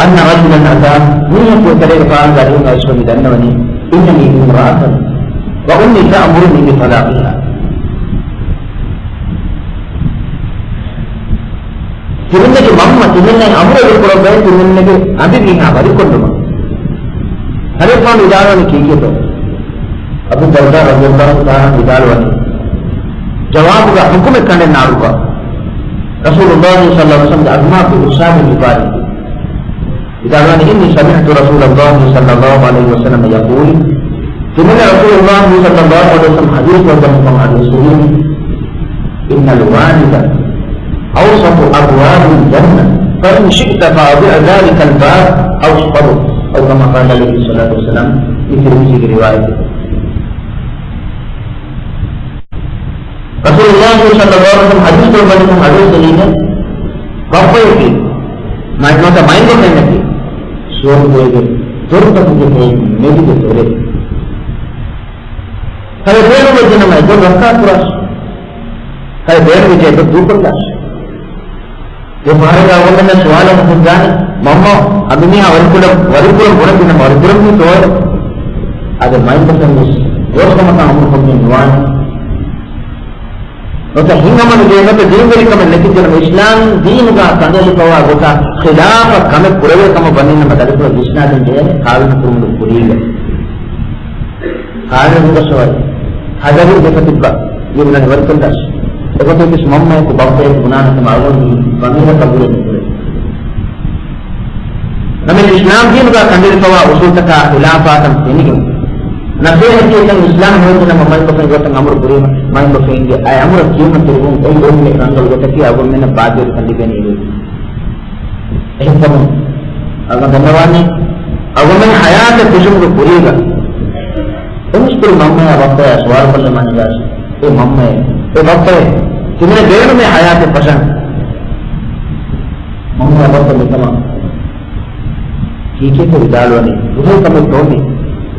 أن رجلا أتاه، މީހަކު އެކަލޭގެފާނުގެ އަރިހުން އައިސްފަ މި ދަންނަވަނީ، إن لي امرأة وأمي تأمرني بطلاقها. ތިމަންނަގެ މަންމަ ތިމަންނައަށް އަމުރު ކުރައްވައި ތިމަންނަގެ އަނބިމީހާ ވަރިކޮށްލުމަށް. ކަލޭގެފާނު ވިދާޅުވަނީ ކީކޭތޯ؟ އަބޫ ދަރްދާ ރަޟިޔަﷲ ތަޢާލާ ޢަންހު ވިދާޅުވަނީ، ޖަވާބުގަ ޙުކުމެއް ކަނޑެއް ނާޅުކަށް. ރަސޫލުﷲ ޞައްލަﷲ ޢަލައިހި ވަސައްލަމްގެ އަޒުމާތު އިރުޝާދު ލިބާދިން. ވިދާޅުވަނީ، إني سمعت رسول الله صلى الله عليه وسلم يقول، ތިމަންނަ ރަސޫލުﷲ ޞައްލަﷲ ޢަލައިހި ވަސައްލަމް ޙަދީޘް ކުރައްވަނީ ކަމަށް ޙަދީޘް ކުރީ، إن الوالد أوسط أبواب الجنة، فإن شئت فأضع ذلك الباب أو احفظه، أو كما قال عليه الصلاة والسلام. މި ތިރްމިޒީގެ ރިވާޔަތެއް. ރަސޫލުﷲ ޞައްލަﷲ ޢަލައިހި ވަސައްލަމް ޙަދީޘް ކުރައްވަނީ، ޙަދީޘް ކުރީމެ، ބައްޕަޔަކީ، މައިންބަފައިންނަކީ، ސުވަރުގޭގެ ދޮރުތަކުގެ މެދުގެ ދޮރެއް. ކަލޭ ބޭނުންވެއްޖެނަމަ އެ ދޮރު ރައްކާތެރިކުރާށޭ. ކަލޭ ބޭނުންވެއްޖެ އެ ދޮރު ދޫކޮށްލާށޭ. އެ ފަހަރަކަށް އަޅުގަނޑުމެން ސުވާލަށް ހުންނާނެ، މަންމަ އަނބިމީހާ ވަރިކުރަން، ވަރިކުރަން ބުނެފިނަމަ ވަރިކުރަނީ ކޮބާތޯ؟ އަދި މައިންބަފައިން ވެސް ގޯސްކަމަކާ އަމުރުކޮށްގެން ނުވާނެ. ނުވަތަ ހިތްހަމަ ނުޖެހޭ ނުވަތަ ދީންވެރިކަމެއް ނެތިއްޖެނަމަ، އިސްލާމް ދީނުގަ ކަންތައް ކަންތައް ކަމެއް ކުރެވޭ ކަމަށް ވަނީނަމަ ދަރިފުޅަށް ވިސްނާގެން ޖެހޭނެ ޤާވީމު ކުރުމުގެ ކުރީގަ. ޤާވީމު ގޮސް ވަރަށް ހަޒަރުން ދެފަ ތިއްބަ މި ބުނަނީ ވަރިކޮށްލާށޭ. އެގޮތަކީ މަންމަޔަކު ބައްޕަޔަކު ބުނާނެ ކަމަށް އަޅުގަނޑު ވަނީ ޤަބޫލެއް ނުކުރޭ. ނަމަވެސް އިސްލާމް ދީނުގަ ކަނޑައެޅިފަވާ އުސޫލުތަކާ ޚިލާފާ ކަން ފެނިގެން، ނަޞޭޙަތް ދޭތަން އިސްލާހު ނުވެއްޖެނަމަ މައިންބަފައިން ގޮތަށް އަމުރު ކުރީމަ، މައިންބަފައިންގެ އައި އަމުރަށް ކިޔަމަންތެރިވުން އެއީ އެންމެ ރަނގަޅު ގޮތަކީ އަޅުގަނޑުމެންނަށް ބާއްޖަވެރިކަން ލިބޭނީ އެއީ. އެހެންކަމުން އަޅުގަނޑު ދަންނަވާނީ، އަޅުގަނޑުމެން ޙަޔާތަށް ކުށުމުގެ ކުރީގަ އެމީސްކުރި މަންމަޔާ ބައްޕަޔާ ސުވާލުކޮށްލަމާ ހިނގާށޭ. އޭ މަންމައޭ، އޭ ބައްޕައޭ، ތިމަންނަ ބޭނުމޭ ޙަޔާތެއް ފަށަން. މަންމަޔާ ބައްޕަ މިކަމަށް ކީކޭތޯ ވިދާޅުވަނީ؟ ރުހޭ ކަމެއް ތޯ މީ؟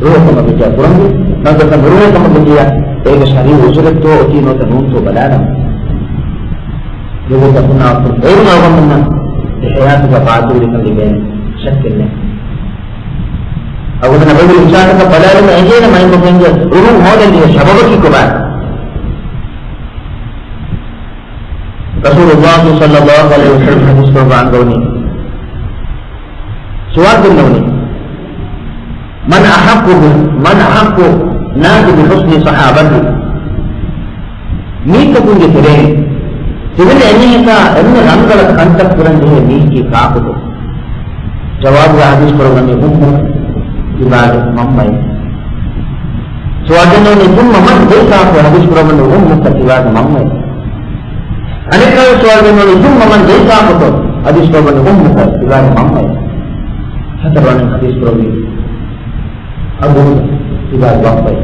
ރުހޭ ކަމަށް ވެއްޖެޔާ ކުރަންވީ، ނަމަވެސް ރުހޭ ކަމަށް ވެއްޖެޔާ އޭގެ ޝަރީޢީ ޢުޛުރެއްތޯ އޮތީ ނުވަތަ ނޫންތޯ ބަލާލަން. ލޮބުވެތި އަޚުންނާ އުޚްތުން، އޭރުން އަޅުގަނޑުމެންނަށް އެ ޙަޔާތުގަ ބާއްޖަވެރިކަން ލިބޭނެ، ޝައްކެއް ނެތް. އަޅުގަނޑުމެން އެބައިމީހުންގެ އިޝާރާތަކަށް ބަލާލަމާ އެނގޭނެ މައިންބަފައިންގެ ރުހުން ހޯދަން ޖެހޭ ސަބަބަކީ ކޮބާތޯ؟ ރަސޫލުﷲ ޞައްލަﷲ ޢަލައިހި ވަސައްލަމް ޙަދީޘް ކުރައްވާ އަންގަވަނީ، ސުވާލު ދެންނެވުނީ، من أحق، من أحق الناس بحسن صحابتي؟ މީސްތަކުންގެ ތެރެއިން ތިބެން އެމީހަކާ އެންމެ ރަނގަޅަށް ކަންތައް ކުރަން ޖެހޭ މީސްތަކީ ކާކުތޯ؟ ޖަވާބުގަ ޙަދީޘް ކުރައްވަނީ أمك، ތިބާގެ މަންމައޭ. ސުވާލު ދެންނެވުނީ ثم من، ދެން ކާކު؟ ޙަދީޘް ކުރައްވަނީ أمك، ތިބާގެ މަންމައޭ. އަނެއްކާވެސް ސުވާލު ދެންނެވުނީ ثم من، ދެން ކާކުތޯ؟ ޙަދީޘް ކުރައްވަނީ أمك، ތިބާގެ މަންމައޭ. ހަތަރުވަނަ ޙަދީޘް ކުރައްވީ أبوك، ތިބާގެ ބައްޕައޭ.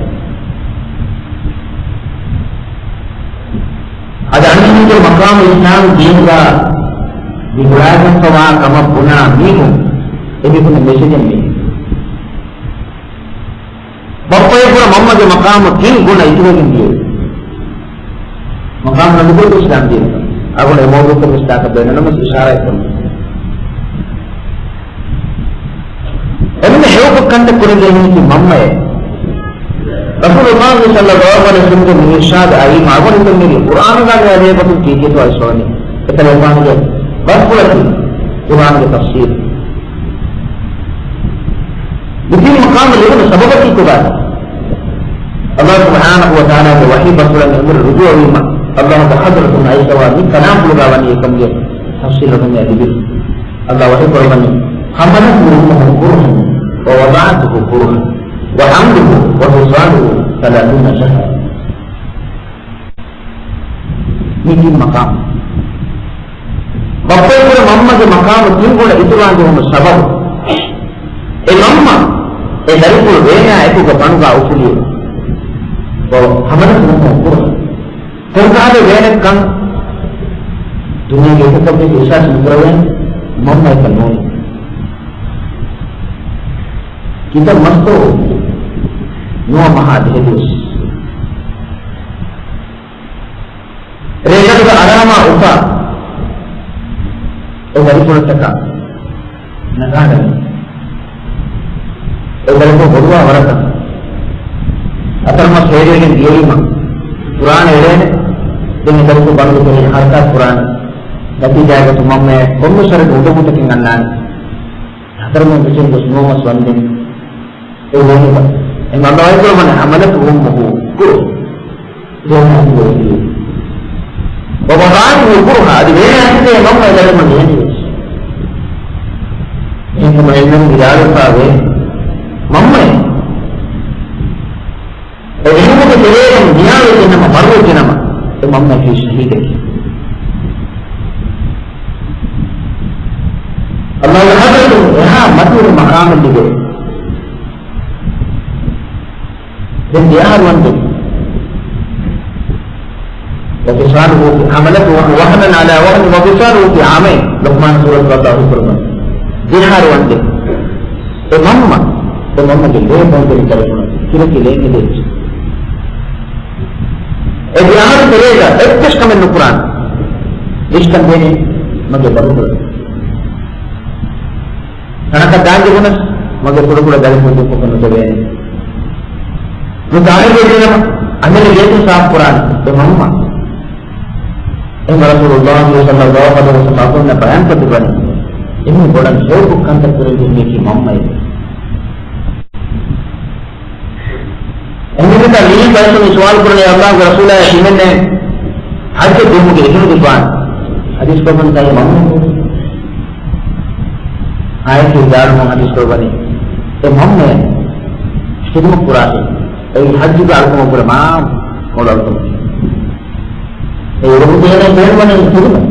އަދި އަންނަ މަޤާމު އިސްލާމް ދީނުގަ މި ހުޅައިގަންފަވާ ކަމަށް ބުނާ މީހުން އެމީހުންނަށް މެސެޖެއް މީ. ބައްޕައަށްވުރެ މަންމަގެ މަޤާމު ތިން ގުނަ އިތުރުވެގެން ދިޔައީ. މަޤާމު ނުދެކެވޭ އިސްލާމް ދީނުގަ. އަޅުގަނޑު އެ މައުޟޫޢަކަށް ވެސް ތާކަށް ބޭނުން ނަމަވެސް އިޝާރާތް ކުރަން. އެންމެ ހެޔޮކޮށް ކަންތައް ކުރެވޭނީ މަންމައޭ. ރަސޫލުﷲ ޞައްލަﷲ ޢަލައިހި ވަސައްލަމްގެ މި އިރްޝާދު އައީ މާގޮނޑިތައް މި ޤުރްއާނުގަ އަދި އެބަތުން ކީކޭތޯ އައިސްފަވަނީ. އެކަލޭގެފާނުގެ ބަސްފުޅަކީ ޤުރްއާނުގެ ތަފްސީރު. މި ތިން މަޤާމު ލިބުނު ސަބަބަކީ ކޮބާތޯ؟ ﷲ ސުބްޙާނަހޫ ވަތަޢާލާގެ ވަޙީ ބަސްފުޅަށް އެނބުރި ރުޖޫޢަވީމަ، ﷲ ގެ ޙަޟްރަތުން އައިސްފަވާ މި ކަލާމްފުޅުގަ ވަނީ އެކަމުގެ ތަފްޞީލު ނުމެ ލިބި. ﷲ ވަޙީ ކުރައްވަނީ، حملته أمه كرها ووضعته كرها وحمله وفصاله ثلاثون شهرا. މި ތިން މަޤާމު. ބައްޕައަށްވުރެ މަންމަގެ މަޤާމު ތިން ގުނަ އިތުރާން ޖެހުމުގެ ސަބަބު، އެ މަންމަ އެ ދަރިފުޅު ވޭނާ އެކުގަ ބަނޑުގަ އުފުލިއެވެ. ވަ ޙަމަލަތުހު އުއްމުހު ކުރްހަން. ކޮންކަހަލަ ވޭނެއްކަން ދުނިޔޭގެ އެކަކަށްވެސް އިޙްސާސް ނުކުރެވޭނެ، މަންމައަކަށް ނޫނީ. ކިތައް މަސްތޯ ނުވަ މަހާ ދިހަ ދުވަސް. ރޭގަނޑުގަ އަރާމާ އުފާ އެ ދަރިފުޅަށްޓަކާ ނަގާނަމޭ. އެ ދަރިފުޅު ބޮޑުވާ ވަރަކަށް އަތަރުމަސް ހޭދަވެގެން ދިޔައީމަ ފުރާނަ އެޅޭނެ. ދެން އެ ދަރިފުޅު ބަނޑުގެ ތެރެއިން ހަރަކާތް ކުރާނެ. ނަތީޖާއަކަށް މަންމައަށް ކޮންމެސް ވަރެއްގެ އުނދަގޫތަކެއް އަންނާނެ. ހަތަރު މަހު ވެސް ނުވަ މަސް ވަންދެން އެ ވޭނުގަ އެ މަންމަ ވައިކުރަމަން حملته أمه كرها. ވޭނާ އިނގޭ. ووضعته كرها، އަދި ވޭނާ އިނގޭ މަންމަ ދަރިފުޅު ނޭނގެވެސް. އެހެންކަމުން އެންމެން ވިދާޅުވެފައިވޭ މަންމައެއް އެ ރިހުމުގެ ތެރޭގަ ނިޔާވެއްޖެނަމަ، މަރުވެއްޖެނަމަ، އެ މަންމައަކީ ޝަހީދެކޭ. ﷲގެ ޙަޟްރަތުން އެހާ މަތިވުނު މަޤާމެއް ލިބޭ. ދެން ދެ އަހަރު ވަންދެން. وفصاله، حملته وهنا على وهن وفصاله في عامين. ލުޤްމާން ސޫރަތުގަ ﷲ ފުރުމަން. ދެ އަހަރު ވަންދެން. އެ މަންމަ، އެ މަންމަގެ ލޭ ބޮންދެނި ދަރިފުޅަށް ކިރަކި ލޭ ހެދެއްޖެ. އެ ދެ އަހަރު ތެރޭގަ އެއްވެސް ކަމެއް ނުކުރާނެ. ވިސްކަން ދޭނެ މަގޭ ބަނޑުފުޅަށް. ތަނަކަށް ދާން ޖެހުނަސް، މަގޭ ކުޑަކުޑަ ދަރިފުޅު ދުއްކަކޮށް ނުދެވޭނެ. ނު ޠާހިރުވެގެން އަމިއްލަ ގޭތުން ސާފުކުރާނެ އެ މަންމަ. އެހެން ރަސޫލުﷲ ޞައްލަﷲ ޢަލައިހި ވަސައްލަމަ ބަޔާންކޮށްދެއްވަނީ، އެންމެ ބޮޑަށް ހެޔޮކޮށް ކަންތައް ކުރެވިގެން މީކީ މަންމައެވެ. އެހެންވީމަ މިއީ ބައެއް މި ސުވާލު ކުރަނީ ﷲގެ ރަސޫލާ ތިމެންނެ ޙައްޖަށް ދިޔުމުގެ އިޒުނު ދެއްވާނެ. ޙަދީޘް ކޮށްފަ މަންމަ އާޔަތު ވިދާޅުވުމުން ޙަދީޘް ކުރައްވަނީ، އެ މަންމައަށް ޚިދުމަތް ކުރާށޭ. އެއީ ޙައްޖުގެ އަޅުކަމަށްވުރެ މާ މޮޅު އަޅުކަމެއް. އެ އުރުމުގެ ބޭނުންވަނީ ޚިދުމަތް.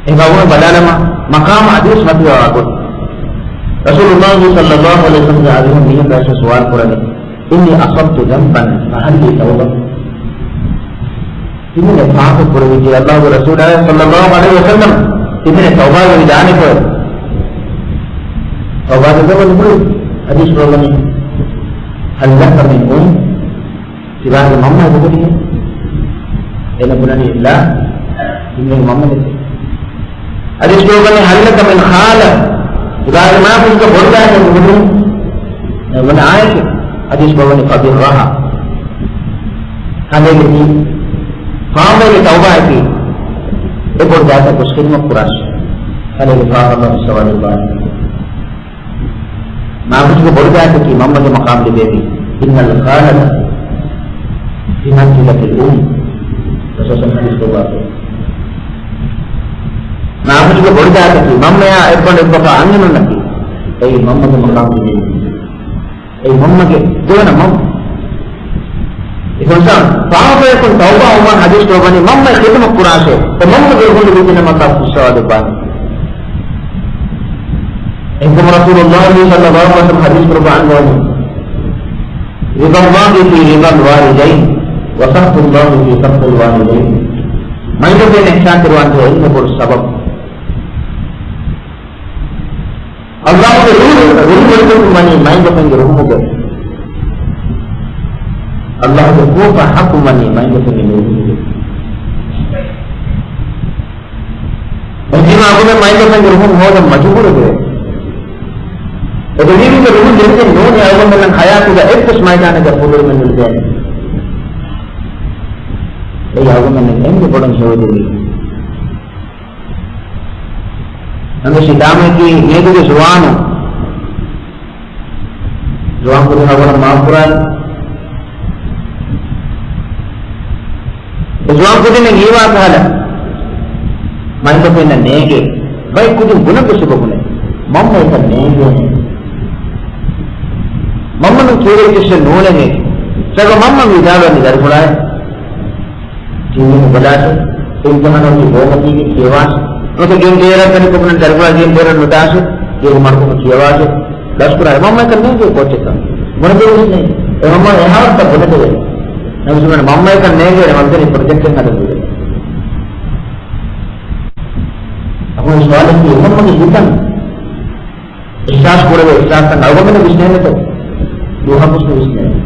އެ ގައުމު ބަލާލަމާ، މަޤާމު ޙަދީޘް މަތިވާ ގޮތް. ރަސޫލުﷲ ޞައްލަﷲ ޢަލައިހި ވަސައްލަމަ އަދި މީހަކަށް ސުވާލު ކުރަނީ، إني أصبت ذنبا فهل لي توبة؟ ތިމެން ޕާކަށް ކުރެވިއްޖެ ﷲގެ ރަސޫލާ ޞައްލަﷲ ޢަލައިހި ވަސައްލަމަ، ތިމެން ތައުބާ ވެވިދާނެކޮ؟ ތައުބާ ދެއްވަން ބުރި ޙަދީޘް ކުރައްވަނީ، هل لك من أم؟ ތިބާގެ މަންމަ އެބަހުރި؟ އޭނަ ބުނަނީ ލާ، ތިމެން މަންމަ ނެތި. ޙަދީޘް ކުރައްވަނީ، هل لك من خالة؟ ތިބާގެ މާފުޅުގަ ބޮޑުދާތަ އެބަހުރި؟ އެ ވަނަ އާޔަތެއް. ޙަދީޘް ކުރައްވަނީ، فبرها. ކަލޭގެ ތި ފާފައިގެ ތައުބާއަކީ އެ ބޮޑުދާތަ ގޮސް ޚިދުމަތް ކުރާށޭ. ކަލޭގެ ފާފަ ސަވާލު ބާނީ. މާފުޅުގެ ބޮޑުދާތަކީ މަންމަގެ މަޤާމް ލިބޭ. إن الخالة بمنزلة الأم. ރަސޫލު ޙަދީޘް ކުރައްވާފަ. މާފުޅުގެ ބޮޑުދާތަކީ މަންމަޔާ އެއްބަނޑު އެއްބަފާ އަންހެނުންނަކީ، އެއީ މަންމަގެ މަޤާމް ލިބޭ. އެއީ މަންމަގެ ދެވަނަ މަންމަ. އެކަމަކު ފާފަޔަކުން ތައުބާ ވުމަށް ޙަދީޘް ކުރައްވަނީ މަންމައަށް ޚިދުމަތް ކުރާށޭ. އެ މަންމަގެ ރުހުން ލިބިގެން މަތާ ފުއްސަވާ ދެއްވާނެ. އެހެންކަމުން ރަސޫލުﷲ ޞައްލަﷲ ޢަލައިހި ވަސައްލަމަ ޙަދީޘް ކުރައްވާ އަންގަވަނީ، رضا الله في رضا الوالدين، وصف الله في صف الوالدين. މައިންބަފައިން އިޙްސާން ކުރުވާން އެންމެ ބޮޑު ސަބަބު. އައްލާހުގެ ރުހު، ރުހު ވެރިކަމުން ވަނީ މައިންބަފައިންގެ ރުހުމުގެ. އައްލާހުގެ ކޯފާ ޙައްޤު ވަނީ މައިންބަފައިންގެ ރުހުމުގެ. އެހެންވީމަ އަޅުގަނޑު މައިންބަފައިންގެ ރުހުން ހޯދަން މަޖުބޫރުވޭ. އެ ދެމީހުންގެ ރުހުން ލިބިގެން ނޫނީ އަޅުގަނޑުމެންނަށް ޙަޔާތުގަ އެއްވެސް މައިދާނެއްގަ ފުރޮޅުމެއް ނުލިބޭނެ. އެއީ އަޅުގަނޑުމެން އެންމެ ބޮޑަށް ހެޔޮ ދެވީ. ނަމަވެސް އިސްލާމަކީ މިއަދުގެ ޒުވާނުން، ޒުވާން ކުދިން އަޅުގަނޑަށް މާފުކުރާނެ. އެ ޒުވާން ކުދިން ހީވާ ކަހަލަ، މައިންބަފައިންނަށް ނޭނގޭ. ބައެއް ކުދިން ބުނަން ވެސް އެބަ ބުނޭ. މަންމަޔަކަށް ނޭނގޭނެ. މަންމަނުން ކީރިތިއްސެއް ނޫނޭ މީ. ސަގަ މަންމަ ވިދާޅުވަނީ ދަރިފުޅާއަށް ޓީވީ ނުބަލާށޭ، އިމްތިޙާނު އޮތީ ބޯމަތީގެ ކިޔަވާށޭ. ނުވަތަ ގެން ބޭރަށް ދަނިކޮށް ބުނަން ދަރިފުޅާ ގެން ބޭރަށް ނުދާށޭ، ގޭގެ މަޑުކޮށް ކިޔަވާށޭ. ލަސްކުރާ އެ މަންމަޔަކަށް ނޭނގޭ ކޯޗެއްކަން. ބުނެދެވިހެންނެއް. އެ މަންމަ އެހާވަރަކަށް ބުނެދެވޭ. ނަމަވެސް މަންމަޔަކަށް ނޭނގޭނެ މަންމަ ޕްރޮޖެކްޓެއް ހަދަން ދެވޭ. އަހުން ސުވާލަކީ އެ މަންމަގެ ހިތަށް އިޙްސާސް ކުރެވޭ އިޙްސާސްތައް އަޅުގަނޑުމެން ވިސްނޭނެތޯ؟ ދުވަހަކުސް ނުވިސްނޭނެ.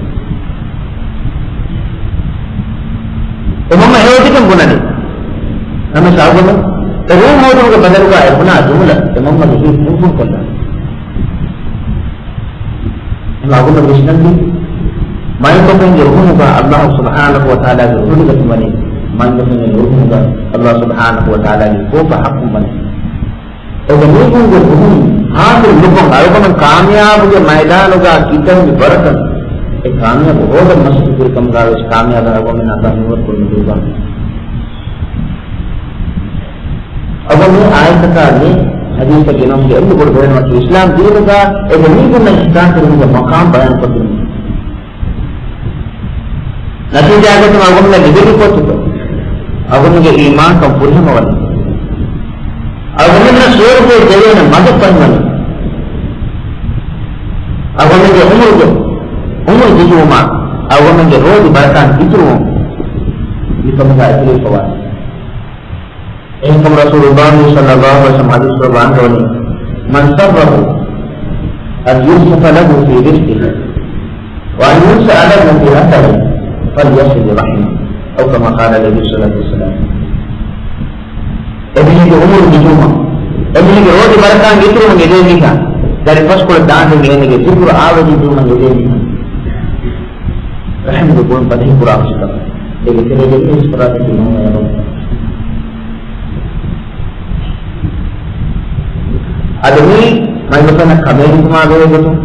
އެ މަންމަ ހެޔޮ އޮތިކަން ބުނަނީ. ނަމަވެސް އަޅުގަނޑު އެ ރޫމް ހޯދުމުގެ ބަދަލުގަ އެ ބުނާ ޖުމުލަ އެ މަންމަގެ ހިތް ފުންފުން ކޮށްލާނެ. އެހެން އަޅުގަނޑު ވިސްނަންވީ، މައިންބަފައިންގެ ރުހުމުގަ އައްލާހު ސުބްޙާނަހު ވަ ތަޢާލާގެ ރުހުގަތު ވަނީ، މައިންބަފައިންގެ ރުހުމުގަ އައްލާހު ސުބްޙާނަހު ވަ ތަޢާލާގެ ކޯފާ ޙައްޤު ވަނީ. އެ ދެމީހުންގެ ރުހުން ޙާޞިލް ނުކޮށް، އަޅުގަނޑު ކާމިޔާބުގެ މައިދާނުގަ ކިތަންމެ ވަރަކަށް އެ ކާމިޔާބު ހޯދަން މަސައްކަތް ކުރި ކަމުގަ ވެސް ކާމިޔާބަށް އަޅުގަނޑުމެން އައްލާހު މިންވަރު ކުރަން ދީބާ. އަޅުގަނޑު މި އާޔަތަކާ މި ޙަދީޘްތައް ގެނައުމުގެ އެންމެ ބޮޑު ބޭނުމަކީ، އިސްލާމް ދީނުގަ އެ ދެމީހުންނަށް އިޙްސާން ކުރުމުގެ މަޤާމް ބަޔާން ކޮށްދިނުން. ނަތީޖާގަތުން އަޅުގަނޑުމެންނަށް ލިބެނީ ކޯޗެއްތޯ؟ އަޅުގަނޑުގެ އީމާންކަން ފުރިހަމަވަނީ. އަޅުގަނޑުމެންނަށް ސުވަރުގެ ދެވޭނެ މަގެއް ފަހިވަނީ. އަޅުގަނޑުގެ ޢުމުރުގެ، ޢުމުރު ދިގުވުމާ، އަޅުގަނޑުގެ ރޯދި ބަރަކާތް އިތުރުވުން. މިކަމުގަ އެކުލެވިފަވާނެ. އެހެންކަމުން ރަސޫލުﷲ ޞައްލަﷲު ޢަލައިހި ވަސައްލަމަ ޙަދީޘްކުރައްވާ ވަންދަވަނީ، من سره أن يبسط له في رزقه وأن ينسأ له في أثره فليصل رحمه، أو كما قال عليه الصلاة والسلام. އެމީހެއްގެ ޢުމުރު ދިގުވުމަށް، އެމީހެއްގެ ރޯދި ބަރަކާތް އިތުރުވުމަށް އެދޭ މީހާ، ދަރިފަސްކޮޅެއް ދާންދެން އޭނަގެ ޒިކުރު އާވަރި ދިއުމަށް އެދޭ މީހާ، ރަޙިމުގެ ބޮން ފަތިހަ ކުރާ ހުށިކަމެއް. އޭގެ ތެރޭގައި އިސްފަރާތަކީ މަންމަޔަށް އަދި މީ މައިންބަފައިންނަށް ކަމޭނިކުމާ ބެހޭ ގޮތުން،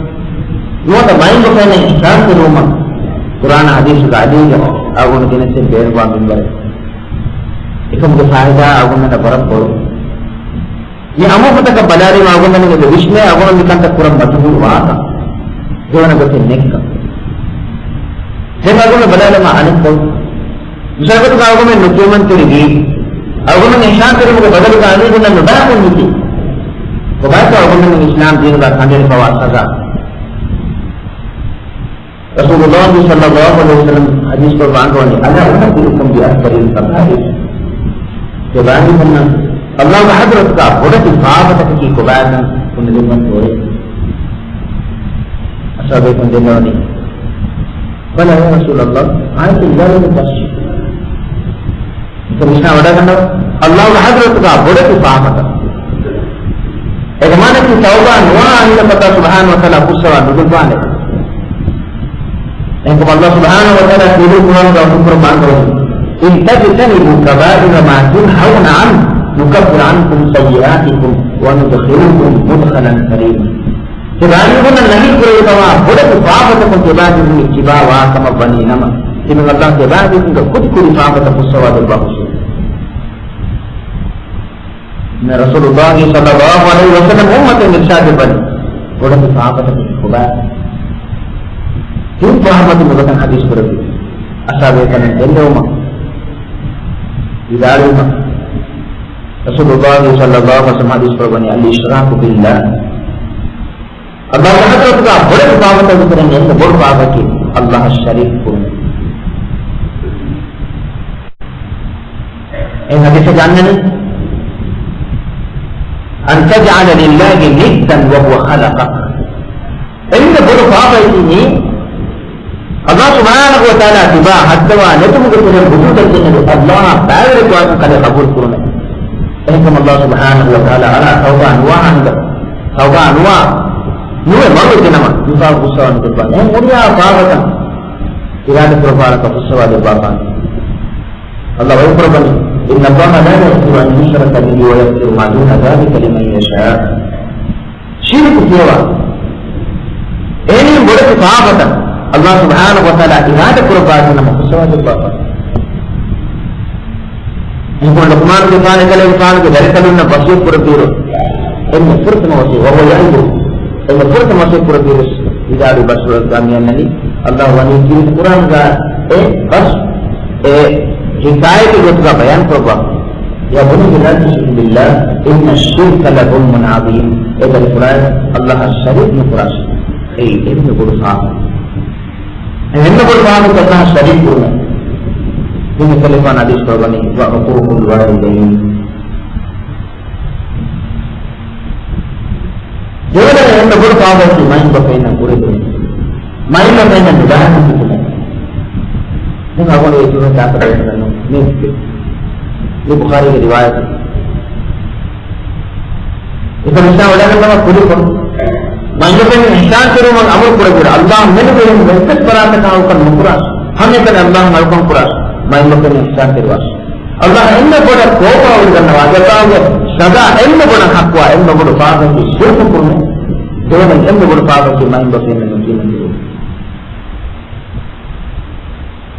ނުވަތަ މައިންބަފައިންނަށް އިޙްސާން ކުރުވުމަށް ޤުރްއާނާ ޙަދީޘުގަ ޢަލީގެ އަޅުގަނޑު ގެނެސްދިން ބޭނުންވާ މިންވަރެއް. އެކަމުގެ ފާއިދާ އަޅުގަނޑަށް ވަރަށް ބޮޑު. މި އަމުރުފުޅުތަކަށް ބަލާލީމަ އަޅުގަނޑުމެން އެބަ ވިސްނޭ އަޅުގަނޑު މިކަންތައް ކުރަން މަޖުބޫރު ވާކަން. ދެވަނަ ގޮތެއް ނެތްކަން. ދެން އަޅުގަނޑު ބަލާލަމާ އަނެއްކޮޅު. މިސާލަކަށް އަޅުގަނޑުމެން ނުކިޔަމަންތެރިވީ، އަޅުގަނޑުމެން އިޙްސާން ކުރުމުގެ ބަދަލުގަ އަމީރުންނަށް ނުބައިކުން ނިކި. ކޮބާތޯ އަޅުގަނޑުމެން އިސްލާމް ދީނުގަ ކަނޑައެޅިފަވާ ސަޒާ؟ ރަސޫލުﷲ ޞައްލަﷲު ޢަލައިހި ވަސައްލަމަ ޙަދީޘްކޮށް ވާންދަވަނީ، ألا أنبئكم بأكبر الكبائر؟ ތިބާގެ ހުންނަ އައްލާހުގެ ޙަޟްރަތުގަ ބޮޑެތި ފާފަތަކަކީ ކޮބާކަން ބުނެލިންވަންތޯއޭ؟ އަޞްޙާބުބޭކަލުން ދެންނެވަނީ، بلى يا رسول الله، آية الولد الصالح. މިކަން ވިސްނާ ވަޑައިގަންނަވާ. އައްލާހުގެ ޙަޟްރަތުގަ ބޮޑެތި ފާފަތައް. އޭގެ މާނައަކީ ތައުބާ ނުވާ އަހްލުއްލަފަތާ ސުބްޙާނަހޫ ވަތަޢާލާ ފުއްސަވާ ނުލިބުވާނެ. އެހެންކަމުން އައްލާހު ސުބްޙާނަހޫ ވަތަޢާލާ ކީރިތި ޤުރްއާނުގަ ވަޙީކުރައްވާ ވަންދަވަނީ، إن تجتنبوا كبائر ما تنهون عنه نكفر عنكم سيئاتكم وندخلكم مدخلا كريما. ތިބާގެ ހުންނަ ނަހީ ކުރެވިފަވާ ބޮޑެތި ފާފަތަކުން ތިބާގެ ހުން އިއްތިބާ ވާ ކަމަށް ވަނީ ނަމަ، ތިމަން އައްލާހު ތިބާގެ ހުންގެ ކުދި ކުދި ފާފަތައް ފުއްސަވާ ދެއްވާ ހުށީ. މި ރަސޫލުﷲ ޞައްލަﷲު ޢަލައިހި ވަސައްލަމަ އުއްމަތަށް އިރްޝާދެއްވަނީ، ބޮޑެތި ފާފަތަކީ ކޮބާ؟ ތިން ފާފަތައް މިގޮތަށް ޙަދީޘް ކުރެއްވި. އަޞްޙާބުބޭކަލުން ދެންނެވުމަށް ވިދާޅުވީމަ، ރަސޫލުﷲ ޞައްލަﷲު ޢަލައިހި ވަސައްލަމަ ޙަދީޘް ކުރައްވަނީ، الإشراك بالله. އައްލާހުގެ ޙަޟްރަތުގަ ބޮޑެތި ފާފަތައް ވިތުރެއް ނެތް، ބޮޑު ފާފައަކީ އައްލާހަށް ޝަރީކު ކުރުން. އެ ޙަދީޘް ދަންނަނީ، أن تجعل لله ندا وهو خلقك. އެންމެ ބޮޑު ފާފައަކީ މީ، ﷲ ސުބްޙާނަހޫ ވަތަޢާލާ ތިބާ ހައްދަވާ ނެތުމުގެ ކުރިން ވުޖޫދަށް ގެންނެވި ﷲއާ ބައިވެރިކޮށް ކަލޭ ޤަބޫލު ކުރުމެއް. އެހެންކަމުން ﷲ ސުބްޙާނަހޫ ވަތަޢާލާ އަޅާ ތައުބާ ނުވާހާ ހިނގާ، ތައުބާ ނުވާ، ނުވެ މަރުވެއްޖެނަމަ، މިފާފަ ފުއްސަވާން ދެއްވާނެ. އެހެން ހުރިހާ ފާފަތައް އިރާދަކުރައްވާނެކަން ފުއްސަވާ ދެއްވާފާނެ. ﷲ ވަޙީ ކުރައްވަނީ، إن الله لا يغفر أن يشرك به ويغفر ما دون ذلك لمن يشاء. ޝިރުކު ކިޔަވާ، އެހެނީ ބޮޑެތި ފާފަތައް ﷲ ސުބްޙާނަހޫ ވަތަޢާލާ އިރާދަ ކުރައްވާތީ ނަމަ ފުއްސަވާ ދެއްވާފާނެ. އެހެންކަމުން ލުޤްމާނުގެފާނު އެކަލޭގެފާނުގެ ދަރިކަލުންނަށް ވަޞިއްޔަތު ކުރެއްވިއިރު، އެންމެ ފުރަތަމަ ވަޞިއްޔަތު، وهو يعظه، އެންމެ ފުރަތަމަ ވަޞިއްޔަތު ކުރެއްވިއިރު ވިދާޅުވި ބަސްފުޅަކީ މި އަންނަނީ، ﷲ ވަނީ ކީރިތި ޤުރްއާނުގަ އެ ބަސް އެ ހިކާޔަތެއް ގޮތުގަ ބަޔާން ކުރައްވާ، يا بني لا تشرك بالله إن الشرك لظلم عظيم. އޭ ދަރިފުޅާއެކު، ﷲއަށް ޝަރީކު ނުކުރާށި. އެއީ އެންމެ ބޮޑު ފާފަ. އެންމެ ބޮޑު ފާފައަކީ ﷲއަށް ޝަރީކު ކުރުމެއް. ދީން ކަލޭގެފާނު ޙަދީޘް ކުރައްވަނީ، وعقوق الوالدين. ދެވަނަ އެންމެ ބޮޑު ފާފައަކީ މައިންބަފައިންނަށް ކުރެދުން. މައިންބަފައިންނަށް ނުބައި ކުރުން. ދެން އަޅުގަނޑު އެ ދުވަހު ތާކަށް ދެންނެވި މީސްތި. މި ބުޚާރީގެ ރިވާޔަތެއް. އެކަމަކު ވަޑައިގަންނަވާ ކުރިކޮށް، މައިންބަފައިން އިޙްސާން ކުރުމަށް އަމުރު ކުރެއްވިއިރު، ﷲ މެނުވެރިން އެއްވެސް ފަރާތަކަށް އަޅުކަން ނުކުރާށި. ހަމައެކަނި ﷲ އަށް އަޅުކަން ކުރާށި. މައިންބަފައިން އިޙްސާން ކުރުވާށި. ﷲ އެންމެ ބޮޑަށް ކޯބާވެގަންނަވާ ޖަޒާގެ ސަޒާ އެންމެ ބޮޑަށް ޙައްޤުވާ އެންމެ ބޮޑު ފާފައަކީ ޝިރުކު ކުރުމެއް. ދެވަނަ އެންމެ ބޮޑު ފާފައަކީ މައިންބަފައިންނަށް ނުކިޔަމަން ކުރުން.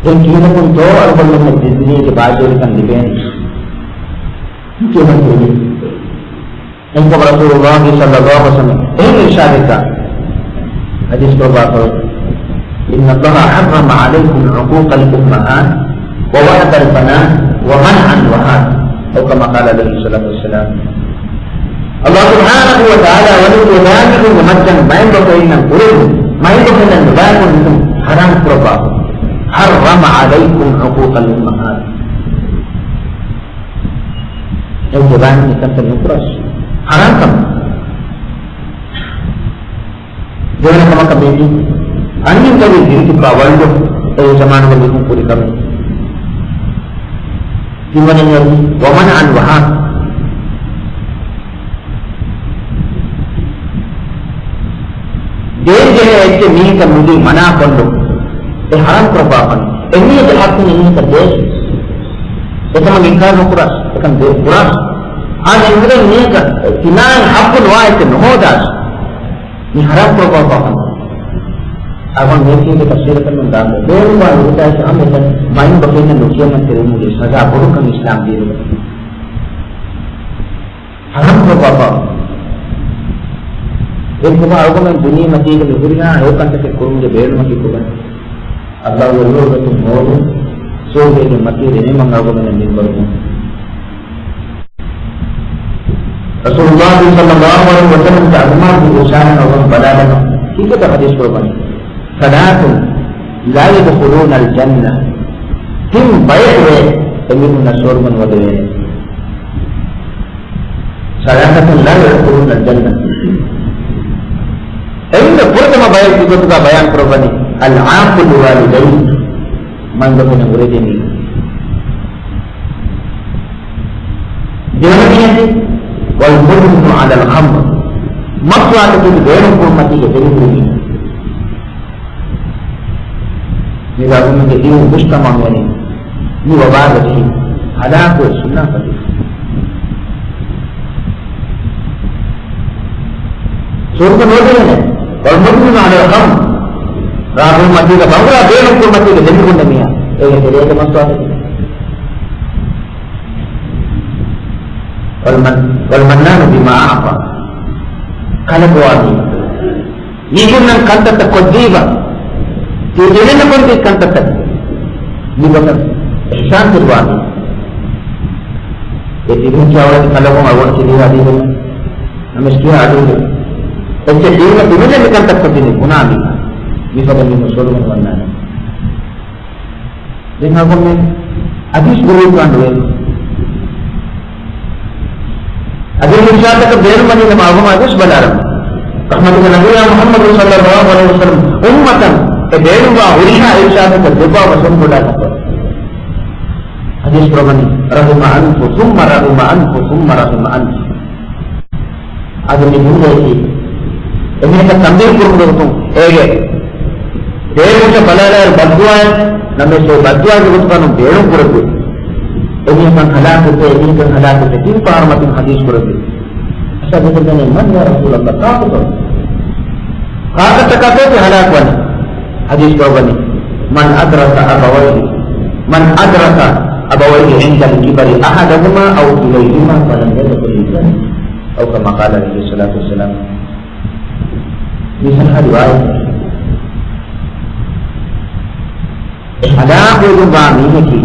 ދެން ކިހިނަކުންތޯ އަޅުގަނޑުމެން ދިނީގެ ބާއްޖަވެރިކަން ލިބޭނީ؟ ނުކިޔަމަން ކުރުން. އެހެންކަމުން ރަސޫލުﷲ ޞައްލަﷲ ޢަލައިހި ވަސައްލަމަ އެހެން އިރްޝާދެއްގަ ޙަދީޘް ކުރައްވާފައި، إن الله حرم عليكم عقوق الأمهات ووعد البنات ومنعا وهات، أو كما قال عليه الصلاة والسلام. ﷲ ސުބްޙާނަހޫ ވަތަޢާލާ ވަނީ އެބައިމީހުންގެ މައްޗަށް މައިންބަފައިންނަށް ކުރެދުން، މައިންބަފައިންނަށް ނުބައިކުރުން ހަރާމް ކުރައްވާފަ. حرم عليكم عقوق الأمهات. އެ ޒުބާން މިކަންތައް ނުކުރާށި. ހަރާން ކަމެއް. ދެވަނަ ކަމަކަށް މިއީ އަންހެންތަކުގެ ދިރިތިއްބާ ވަޅުލުން އެ ޒަމާނުގެ މީހުން ކުރި ކަމެއް. ތިންވަނަ މިއޮތީ ومنعا وهات. ދޭންޖެހޭ އެއްޗެއް މީހަކަށް ނުދީ މަނާ ކޮށްލުން. އެ ހަރާމް ކުރައްވާފަން. އެމީހެއްގެ ޙައްޤުން އެމީހަކަށް ދޭށި. އެކަމަށް އިންކާރު ނުކުރާށި. އެކަން ދޭ ކުރާށި. އާދެ، އެހެންވެ މީހަކަށް ތިމާއަށް ޙައްޤު ނުވާ އެއްޗެއް ނުހޯދާށި. މި ހަރާމް ކުރައްވާފަން. އަޅުގަނޑު މިއޮތީގެ ތަފްސީރަކަށް ނޫން ދާން. ބޭނުންވާ ނުވަތަ ހަމަ އެކަން މައިންބަފައިންނަށް ނުކިޔަމަން ކުރުމުގެ ސަޒާ ބޮޑުކަން އިސްލާމް ދީނުގަ. ހަރާމް ކުރައްވާފަ. އެހެންކަމުން އަޅުގަނޑުމެން ދުނިޔެމަތީގަ މި ހުރިހާ ހެޔޮކަންތަކެއް ކުރުމުގެ ބޭނުމަކީ ކޮބާ؟ ﷲ ގެ ރަސޫލުގެ ހޯދުން، ސުވަރުގޭގެ މަތީގަ ނިޢުމަތް އަޅުގަނޑުމެންނަށް މިންވަރު ދިނުން. ރަސޫލުﷲ ޞައްލަﷲ ޢަލައިހި ވަސައްލަމްގެ އަޒުމާތުގެ ޝާނަށް އަޅުގަނޑު ބަލާލަމާ، ކިތައް ޙަދީޘް ކުރައްވަނީ؟ ثلاث لا يدخلون الجنة. ތިން ބަޔެއް ވޭ އެމީހުންނަށް ސުވަރުގެ ނުވަދެވޭނެ. ثلاثة لا يدخلون الجنة. އެންމެ ފުރަތަމަ ބަޔަކު ގޮތުގަ ބަޔާން ކުރައްވަނީ العاقّ لوالديه، މައިންބަފައިންނަށް އުރެދޭ މީހުން. ދެވަނަ މީހަކީ والمدمن على الخمر، މަސްވާތަކެތި ބޭނުންކުރުމަތީގަ ދެމިހުރި މީހުން. މި ރަށުގެ ދިޔުން މުޖްތަމަޢު ވަނީ މި ވަބާގަ ޖެހި ހަލާކުވެ ސުންނާފަތި. ސުވަރުގެ ނުވަދެވޭނެ. والمدمن على الخمر، ރާގުޅުމަތީގަ ބަނގުރާ ބޭނުންކުރުމަތީގަ ދެމިހުންނެ މީހާ. އޭގެ ތެރޭގަ މަސްވާތަކެތި. والمن-، والمنان بما أعطى. ކަލަކުވާ މީހާ. މީހުންނަށް ކަންތައްތައް ކޮށްދީބަ، ތި ދެމެންނަކުން ދީ ކަންތައްތައް މިގޮތަށް އިޙްސާން ކުރުވާ މީހާ. އެ ތިބި ކިޔާވަޅަކި ކަލަކުން އަޅުގަނޑު ތިބީ ހަދީގެން ނަމަސް ކިޔާ އަޑުގެ އެއްޗެއް ދީމަ ތިބިލެއް މިކަންތައް ކޮށްދިނީ ބުނާ މީހާ. މިފަދަ މީހުން ސުވަރުގެ ނުވަންނާނެ. ދެން އަޅުގަނޑުމެން ޙަދީޘް ގުރޫޕްގަ ނުވޭ. އަދި އިރުޝާދަކަށް ބޭނުންވަނީ ނަމަ އަޅުގަނޑުމާ ގޮސް ބަލާލަމު. ރަޙްމަތުގެ ނަބިއްޔާ މުޙައްމަދު ޞައްލައްލާހު ޢަލައިހި ވަސައްލަމަ އުއްމަތަށް އެ ބޭނުންވާ ހުރިހާ އިރުޝާދަކަށް ދެއްވާ ވަސަން ބޮޑާ ކަފަ. ޙަދީޘް ކުރައްވަނީ، رغم أنف ثم رغم أنف ثم رغم أنف. އަދި މި ޖުމްލައަކީ އެމީހަކަށް ތަންބީހު ކުރުމުގެ ގޮތުން އޭގެ ބޭނުންތައް ބަލާލާއިރު ބައްދުޢާއެއް ނަމަވެސް، އެ ބައްދުޢާގެ ގޮތުގަ ބޭނުން ކުރެއްވި. އެމީހަކަށް ހަލާކުވެއްޖެ، އެމީހަކަށް ހަލާކުވެއްޖެ، ތިން ފަހަރު މަތިން ޙަދީޘް ކުރެއްވި. އަސްޙާބުން ވަނީ، من يا رسول الله؟ ކާކުތޯ؟ ކާކަށްޓަކާތޯ ތި ހަލާކުވަނީ؟ ޙަދީޘް ކުރައްވަނީ، من أدرك أبويه، من أدرك أبويه عند الكبر أحدهما أو كليهما فلم يدخل الجنة. أو كما قال عليه الصلاة والسلام. މި ޞައްޙަ ރިވާޔަތެއް. އެ ހަލާކުވެގެންވާ މީހަކީ،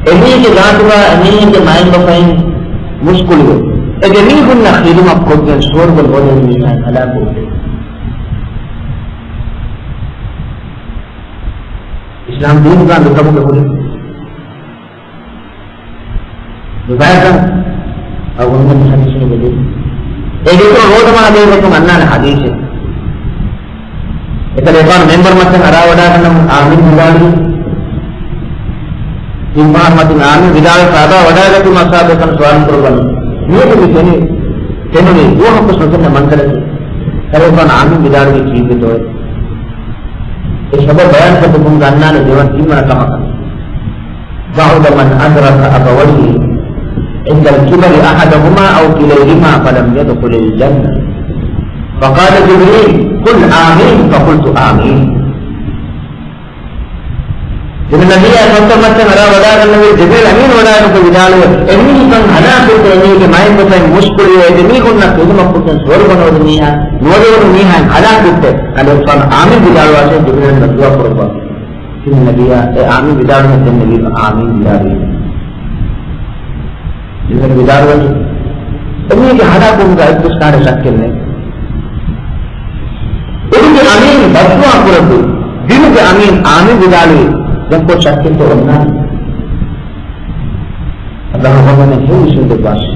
އެމީހެއްގެ ގާތުގަ އެމީހެއްގެ މައިންބަފައިން މުސްކުޅިވެ، އެ ދެމީހުންނަށް ޚިދުމަތް ކޮށްގެން ސުވަރުގެ ނުވަދެވުނު މީހާ ހަލާކުވެ. އިސްލާމް ދީނުގަ މިކަމުގެ ހުރި މިބަޔަކަށް އަޅުގަނޑުމެން މި ޙަދީޘް ބެލުން. އޭގެ އިތުރަށް ރޯދަމާ ދޭ ގޮތުން އަންނާނެ ޙަދީޘެއް. އެކަލޭގެފާނު މިންބަރު މައްޗަށް އަރާވަޑާގަންނަމުން އާމީން ވިދާޅުވި. ތިން ފަހަރު މަތިން އާމީން ވިދާޅުވެ ފާބާ ވަޑާގަތީމަ އަޞްޙާބުން ސުވާލު ކުރައްވަނީ. މިއަދު މި ފެނި، ފެނުނީ ދުވަހަކުވެސް ނުފެންނަ މަންޒަރަކީ. ކަލޭގެފާނު އާމީން ވިދާޅުވީ ކީއްވެތޯއޭ؟ އެ ސަބަބު ބަޔާންކޮށްދެއްވުމުގެ އަންނާނެ ދެވަނަ ތިންވަނަ ކަމަކަށް. بعد من أدرك أبويه عند الكبر أحدهما أو كليهما فلم يدخل الجنة. فقال جبريل، قل آمين، فقلت آمين. ދިން ނަބިއްޔާ ކަންތައް މައްޗަށް އަރާ ވަޑާގަންނަވި ޖިބްރީލް އަމީން ވަޑާގަތު ވިދާޅުވެ، އެމީހަކަށް ހަލާކުވެއްޖެ، އެމީހެއްގެ މައިންބަފައިން މުސްކުޅިވެ، އެ ދެމީހުންނަށް ޚިދުމަތްކޮށްގެން ސުވަރުގަ ނުވަދެވުނު މީހާ، ނުވަދެވުނު މީހާއިން ހަލާކުވެއްޖެ. ކަލޭގެފާނު އާމީން ވިދާޅުވާށޭ ޖިބްރީލަށް ދުޢާ ކުރައްވާ. ތިން ނަބިއްޔާ އެ އާމީން ވިދާޅުވީ ތިން ނަބީ އާމީން ވިދާޅުވީ. ޖިބްރީލް ވިދާޅުވަނީ، އެމީހެއްގެ ހަލާކުވުމުގަ އެއްވެސް ކާރި ޝައްކެއް ނެތް. އުޑުގެ އަމީން ބައްދުޢާ ކުރެއްވި، ބިމުގެ އަމީން އާމީން ވިދާޅުވި، ދެން ކޮށް ޝައްކެއްތޯ އޮންނާނީ؟ އަﷲ އަޅުގަނޑުމެން ހެޔޮ ވިސްނުން ދެއްވާށި.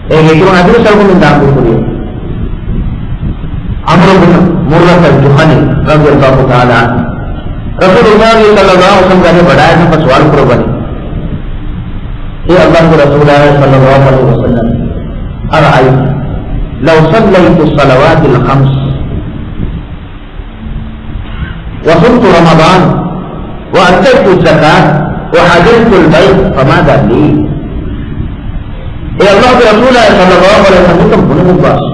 އޭގެ އިތުރުން އަދިވެސް އަޅުގަނޑުމެން ދާން ކުރި ޢަމްރު ބިން މުއްރަތަ އަލް ޖުހަނީ ރަޟިޔަﷲ ތަޢާލާ ޢަންހު، ރަސޫލުﷲ ޞައްލަﷲ ޢަލައިހި ވަސައްލަމްގެ އަރިހަށް ވަޑައިގެންފަ ސުވާލު ކުރައްވަނީ، އޭ ﷲގެ ރަސޫލާއޭ ޞައްލަﷲ ޢަލައިހި ވަސައްލަމް، أرأيت لو صليت الصلوات الخمس وصمت رمضان وأديت الزكاة وحججت البيت فماذا لي؟ އޭ ﷲގެ ރަސޫލާއޭ ޞައްލަﷲ ޢަލައިހި ވަސައްލަމް، ބުނެވުންވާށި.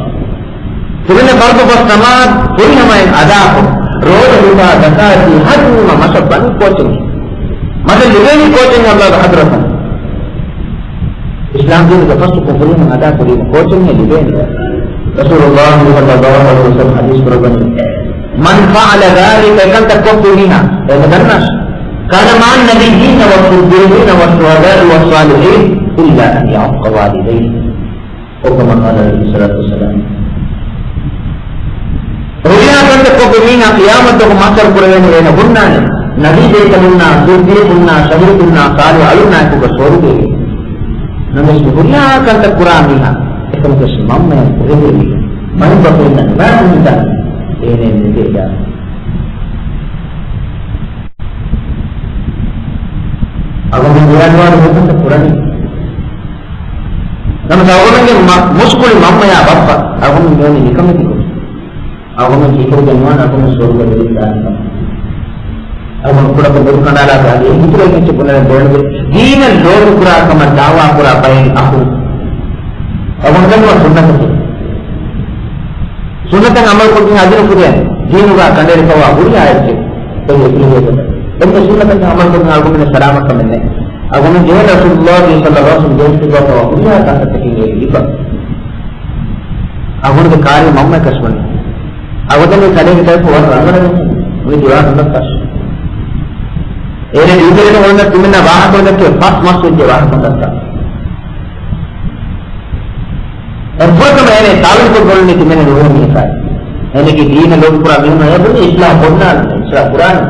ތިމަންނަ ފަރުޟު ފަސް ނަމާދު ފުރިހަމައިން އަދާކޮށް، ރޯދަ ހިފާ ޒަކާތް ދީ ޙައްޖު ވުމަށް މަށަށް ވަނީ ކޯޗެއް؟ މަށަށް ލިބޭނީ ކޯޗެއް ﷲގެ ޙަޟްރަތުން؟ އިސްލާމް ދީނުގެ ފަސް ރުކުން ފުރިހަމައިން އަދާ ކުރީމަ ކޯޗެއް ލިބޭނީ؟ ރަސޫލުﷲ ޞައްލަﷲ ޢަލައިހި ވަސައްލަމް ޙަދީޘް ކުރައްވަނީ، من فعل ذلك، އެކަންތައް ކޮށްފި މީހާ، އޭނަ ދަންނާށި، كان مع النبيين والصديقين والشهداء والصالحين إلا أن يعق والديه. أو كما قال عليه الصلاة والسلام. ހުރިހާ ކަންތައް ކޮށްފި މީހާ ޤިޔާމަތްދުވަހު މަޙްޝަރު ކުރެވޭނީ އޭނަ ހުންނާނެ، ނަބީ ބޭކަލުންނާ، ޞިއްދީޤުންނާ، ޝަހީދުންނާ، ޞާލިޙު އަލުންނާ އެކުގަ ސުވަރުގޭގައި. ނަމަވެސް މި ހުރިހާ ކަންތައް ކުރާ މީހާ، އެކަމަކުވެސް މަންމަޔަށް ކުރެވޭ މީހާ، މަންބަފައިންނަށް ނުބައި ނުވިތާ، އޭނައެއް ނެތޭ އެދާނެ. އަޅުގަނޑު މިވާނުވާ މިކަންތައް ކުރަނީ. ނަމަވެސް އަޅުގަނޑުގެ މަ-، މުސްކުޅި މަންމަޔާ ބައްޕަ އަޅުގަނޑު މިވަނީ ނިކަމެތިކޮށް. އަޅުގަނޑު ހިތުގެ ނުވާން އަޅުގަނޑު ސުވަރުގެ ދެވިދާނެ ކަމަށް. އަޅުގަނޑު ކުޑަކޮށް ދޮރު ކަނޑާލާ ގާގެ ހިތުގައި ކެއްޗެއް ބުނެލަން ބޭނުމެއް. ދީނަށް ލޯބި ކުރާ ކަމަށް ދަޢުވާ ކުރާ ބައެއް އަޚުން. އަޅުގަނޑު ދަންނަވާ ސުންނަތަކީ. ސުންނަތަށް އަމަލުކޮށްގެން އަޖުރު ކުރިޔަށް ދީނުގަ ކަނޑައެޅިފަވާ ހުރިހާ އެއްޗެއް އެއީ އެކަނި ވޭތަ. އެންމެ ސުންނަތަކަށް އަމަލުކޮށްގެން އަޅުގަނޑުމެންނަށް ސަލާމަތްކަމެއް ނެތް. އަޅުގަނޑުމެން ޖެހޭނެ ރަސޫލުﷲ ޞައްލަﷲ ޢަލައިހި ވަސައްލަމް ދޭން ތިބާފަވާ ހުރިހާ ކަންތައްތަކެއްގެ ލިބަން. އަޅުގަނޑުގެ ކާރި މަންމައަކަށް ވަނީ. އަޅުގަނޑުގެ ކަލޭގެ ޓައިޕު ވަރަށް ރަނގަޅަށް ވަނީ. މި ދުވާ ނުނައްތާށި. އޭނަ ދީދަރެން އޮންނަ ތިމެންނަ ވާހަކަ ދައްކެ ފަސް މަސް ވެއްޖެ ވާހަކަ ދައްކާ. އެ ފުރަތަމަ އޭނަ ތާވީލުކޮށް ބޮލުނީ ތިމެން ނުވަ މީހަކާއި. އޭނަގެ ދީނަށް ލޯބިކުރާ މީހުން އޭ ބުނީ އިސްލާހު ކޮށްނާނެ، އިސްލާހު ކުރާނެ.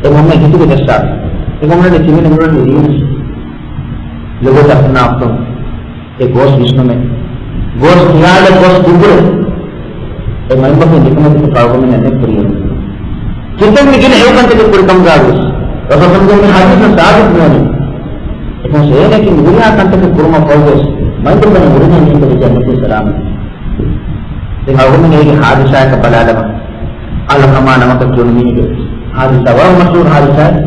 އެ މަންމަ ހިތުގެ ޖައްސާފި. އެ މަންމަ ތިމެން ނުވަނީ ދީނަށް. ލޮބުވެތި އަޚުންނާ އުޚްތުން، އެ ގޯސް ވިސްނުމެއް، ގޯސް ޚިޔާލެއް، ގޯސް ދުގުރެއް، އެ މައިންބަފައިން ދެކުމަށް ފައިވަމެން ނެތްކުރިޔަ. ކިތަން މިގިނަ ހެޔޮ ކަންތަކެއް ކުރި ކަމުގަ ވިޔަސް، ރަސޫލުގެ މި ޙަދީޘް ސާބިތު ނުވަނީ. އެކަމަކު އޭނައަކީ މި ހުރިހާ ކަންތަކެއް ކުރުމަށް ފަހު ވިޔަސް، މައިންބަފައިން ހުރިހާ މީހުންގެ ޖަންނަތީ ސަލާމަތް. ދެން އަޅުގަނޑުމެން އޭގެ ޙާދިސާއަކަށް ބަލާލަމާ. އަލްޤަމާ ނަމަކަށް ކިޔުނު މީހެއްގެ ޙާދިސާ ވަރަށް މަޝްހޫރު ޙާދިސާއެއް.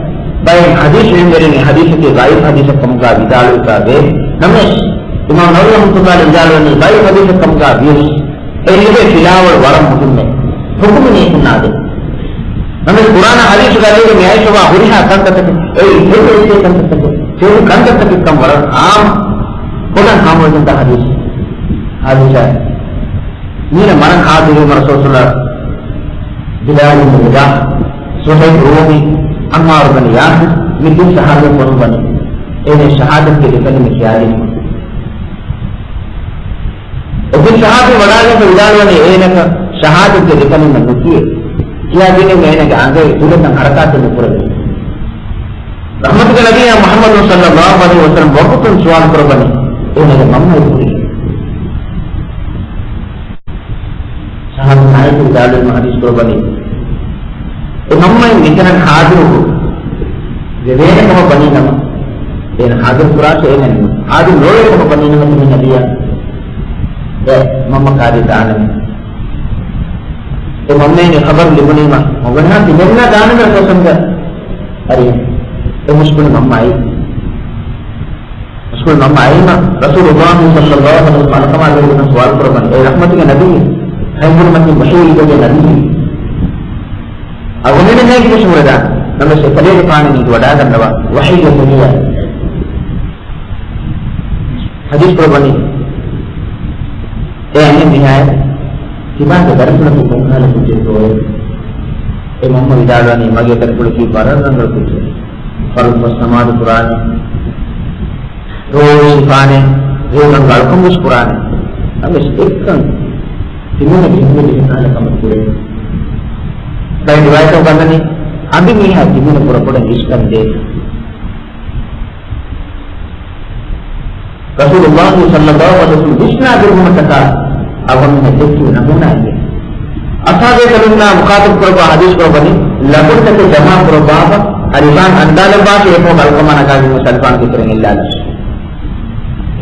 ބައެއް ޙަދީޘް ޢިލްމުވެރިން އެ ޙަދީޘަކީ ޟަޢީފު ޙަދީޘެއް ކަމުގަ ވިދާޅުވެފަ ވޭ. ނަމަވެސް، އިމާމް ނަވަވީ ރަޙްމަތުﷲ ޢަލައިހި ވިދާޅުވަނީ ޟަޢީފު ޙަދީޘެއް ކަމުގަ ވިޔަސް، އެ ލިބޭ ފިލާވަޅު ވަރަށް މުހިންމޭ. ޙުކުމު ނިޔަތުން އާދޭ. ނަމަވެސް، ޤުރްއާނާ ޙަދީޘުގަ ލިބޭ މި އައިސްފަވާ ހުރިހާ ކަންތައްތަކެއް، އެއީ ހެޔޮ އެއްޗެއް ކަންތައްތަކެއް، ހެޔޮ ކަންތައްތަކެއްކަން ވަރަށް ޢާއްމު ކޮށް ކަމުވެގެންދާ ޙަދީޘެއް. ޙާދިސާއެއް. މީނަ މަރަން ޙާޟިރުވީމަ ރަސޫލުﷲ، ބިލާލު ބިން ރަބާޙް، ޞުހައިބު ރޫމީ، ޢައްމާރު ބިން ޔާސިރު، މި ތިން ޞަޙާބީން ފޮނުއްވަނީ. އޭނަ ޝަހާދަތުގެ ދެކަލިމަ ކިޔާލީމަ. އެ ތިން ޞަޙާބީން ވަޑާގެން ވިދާޅުވަނީ އޭނަކަށް ޝަހާދަތުގެ ދެކަލިމަ ނުކިޔޭ. ކިޔާދިނީމަ އޭނަގެ އަނގައިގެ ތުލަތައް ޙަރަކާތެއް ނުކުރެވޭ. ރަޙްމަތުގެ ނަބިއްޔާ މުޙައްމަދު ޞައްލައްލާހު ޢަލައިހި ވަސައްލަމް ވަގުތުން ސުވާލު ކުރައްވަނީ އޭނަގެ މަންމައަށް ކުރިން. ޞަޙާބީ ނާޔިކު ވިދާޅުވީމަ ޙަދީޘް ކުރައްވަނީ، އެ މަންމައިން މިތަނަށް ޙާޟިރު ވެވޭނެ ކަމަށް ވަނީ ނަމަ، އޭނަ ޙާޟިރު ކުރާށޭ، އޭނަ ޙާޟިރު ނޯވޭ ކަމަށް ވަނީ ނަމަ، ތިމަން ނަބިއްޔާ އެ މަންމަ ކާރީ ދާނަމޭ. އެ މަންމައިން އެ ޚަބަރު ލިބުނީމަ، މަގުނަހަ ތިމަންނަ ދާނަމޭ ކޮސަންގަ އަރި އެ މުސްކުޅި މަންމައާއި. މުސްކުޅި މަންމަ އައީމަ، ރަސޫލުﷲ ޞައްލައްލާހު ޢަލައިހި ވަސައްލަމް އަޅުކަމާ ލެއްވި ސުވާލު ކުރައްވަނީ، އޭ ރަޙްމަތުގެ ނަބިއްޔު، ހަތް ހުރުމަތިން ވަޙީ އިވޭ ނަބިއްޔު. އަޅުގަނޑުމެންނަށް ނޭނގިފައި ހުރެދާނެ. ނަމަވެސް އެކަލޭގެފާނަށް މި ވަޑާގަންނަވާ ވަޙީގެ ކުރިއަށް. ޙަދީޘް ކުރައްވަނީ، އޭ އަންހެން މީހާއޭ، ތިބާގެ ދަރިފުޅަކީ ކޮންކަހަލަ ކުއްޖެއްތޯއޭ؟ އެ މަންމަ ވިދާޅުވަނީ، މަގޭ ދަރިފުޅަކީ ވަރަށް ރަނގަޅު ކުއްޖެއް. ފަރުޟު ފަސް ނަމާދު ކުރާނެ. ރޯ އޮއްސިފާނެ. ރޭގަނޑު އަޅުކަން ވެސް ކުރާނެ. ނަމަވެސް އެއްކަން ތިމަންނަ ހިނގުމެއް ޖެހޭ ކަހަލަ ކަމަށް ކުރޭ. ބައެއް ރިވާޔަތުން ވަންނަނީ، އަނބި މީހާ ތިމަންނަ ބުރަކޮޑަށް އިސްކަން ދޭ. ރަސޫލުﷲ ޞައްލައްލާހު ޢަލައިހި ވަސައްލަމް ވިސްނާ ދިރުހުމަށްޓަކާ އަޅުގަނޑުމެންނަށް ދެއްކި ނަމޫނާއެއް. އަޞްޙާބޭ ކަލުންނާ މުޚާޠަބު ކުރައްވާ ޙަދީޘް ކުރައްވަނީ، ލަކުޑިތަކެއް ޖަމާ ކުރައްވާފަ، އަލިފާން އަންދާލައްވާށޭ އެކަމަކު އަލްޤަމާ ނަގާގެން ވެސް އަލިފާންގެ ތެރެއިން އެއްލާލަސް.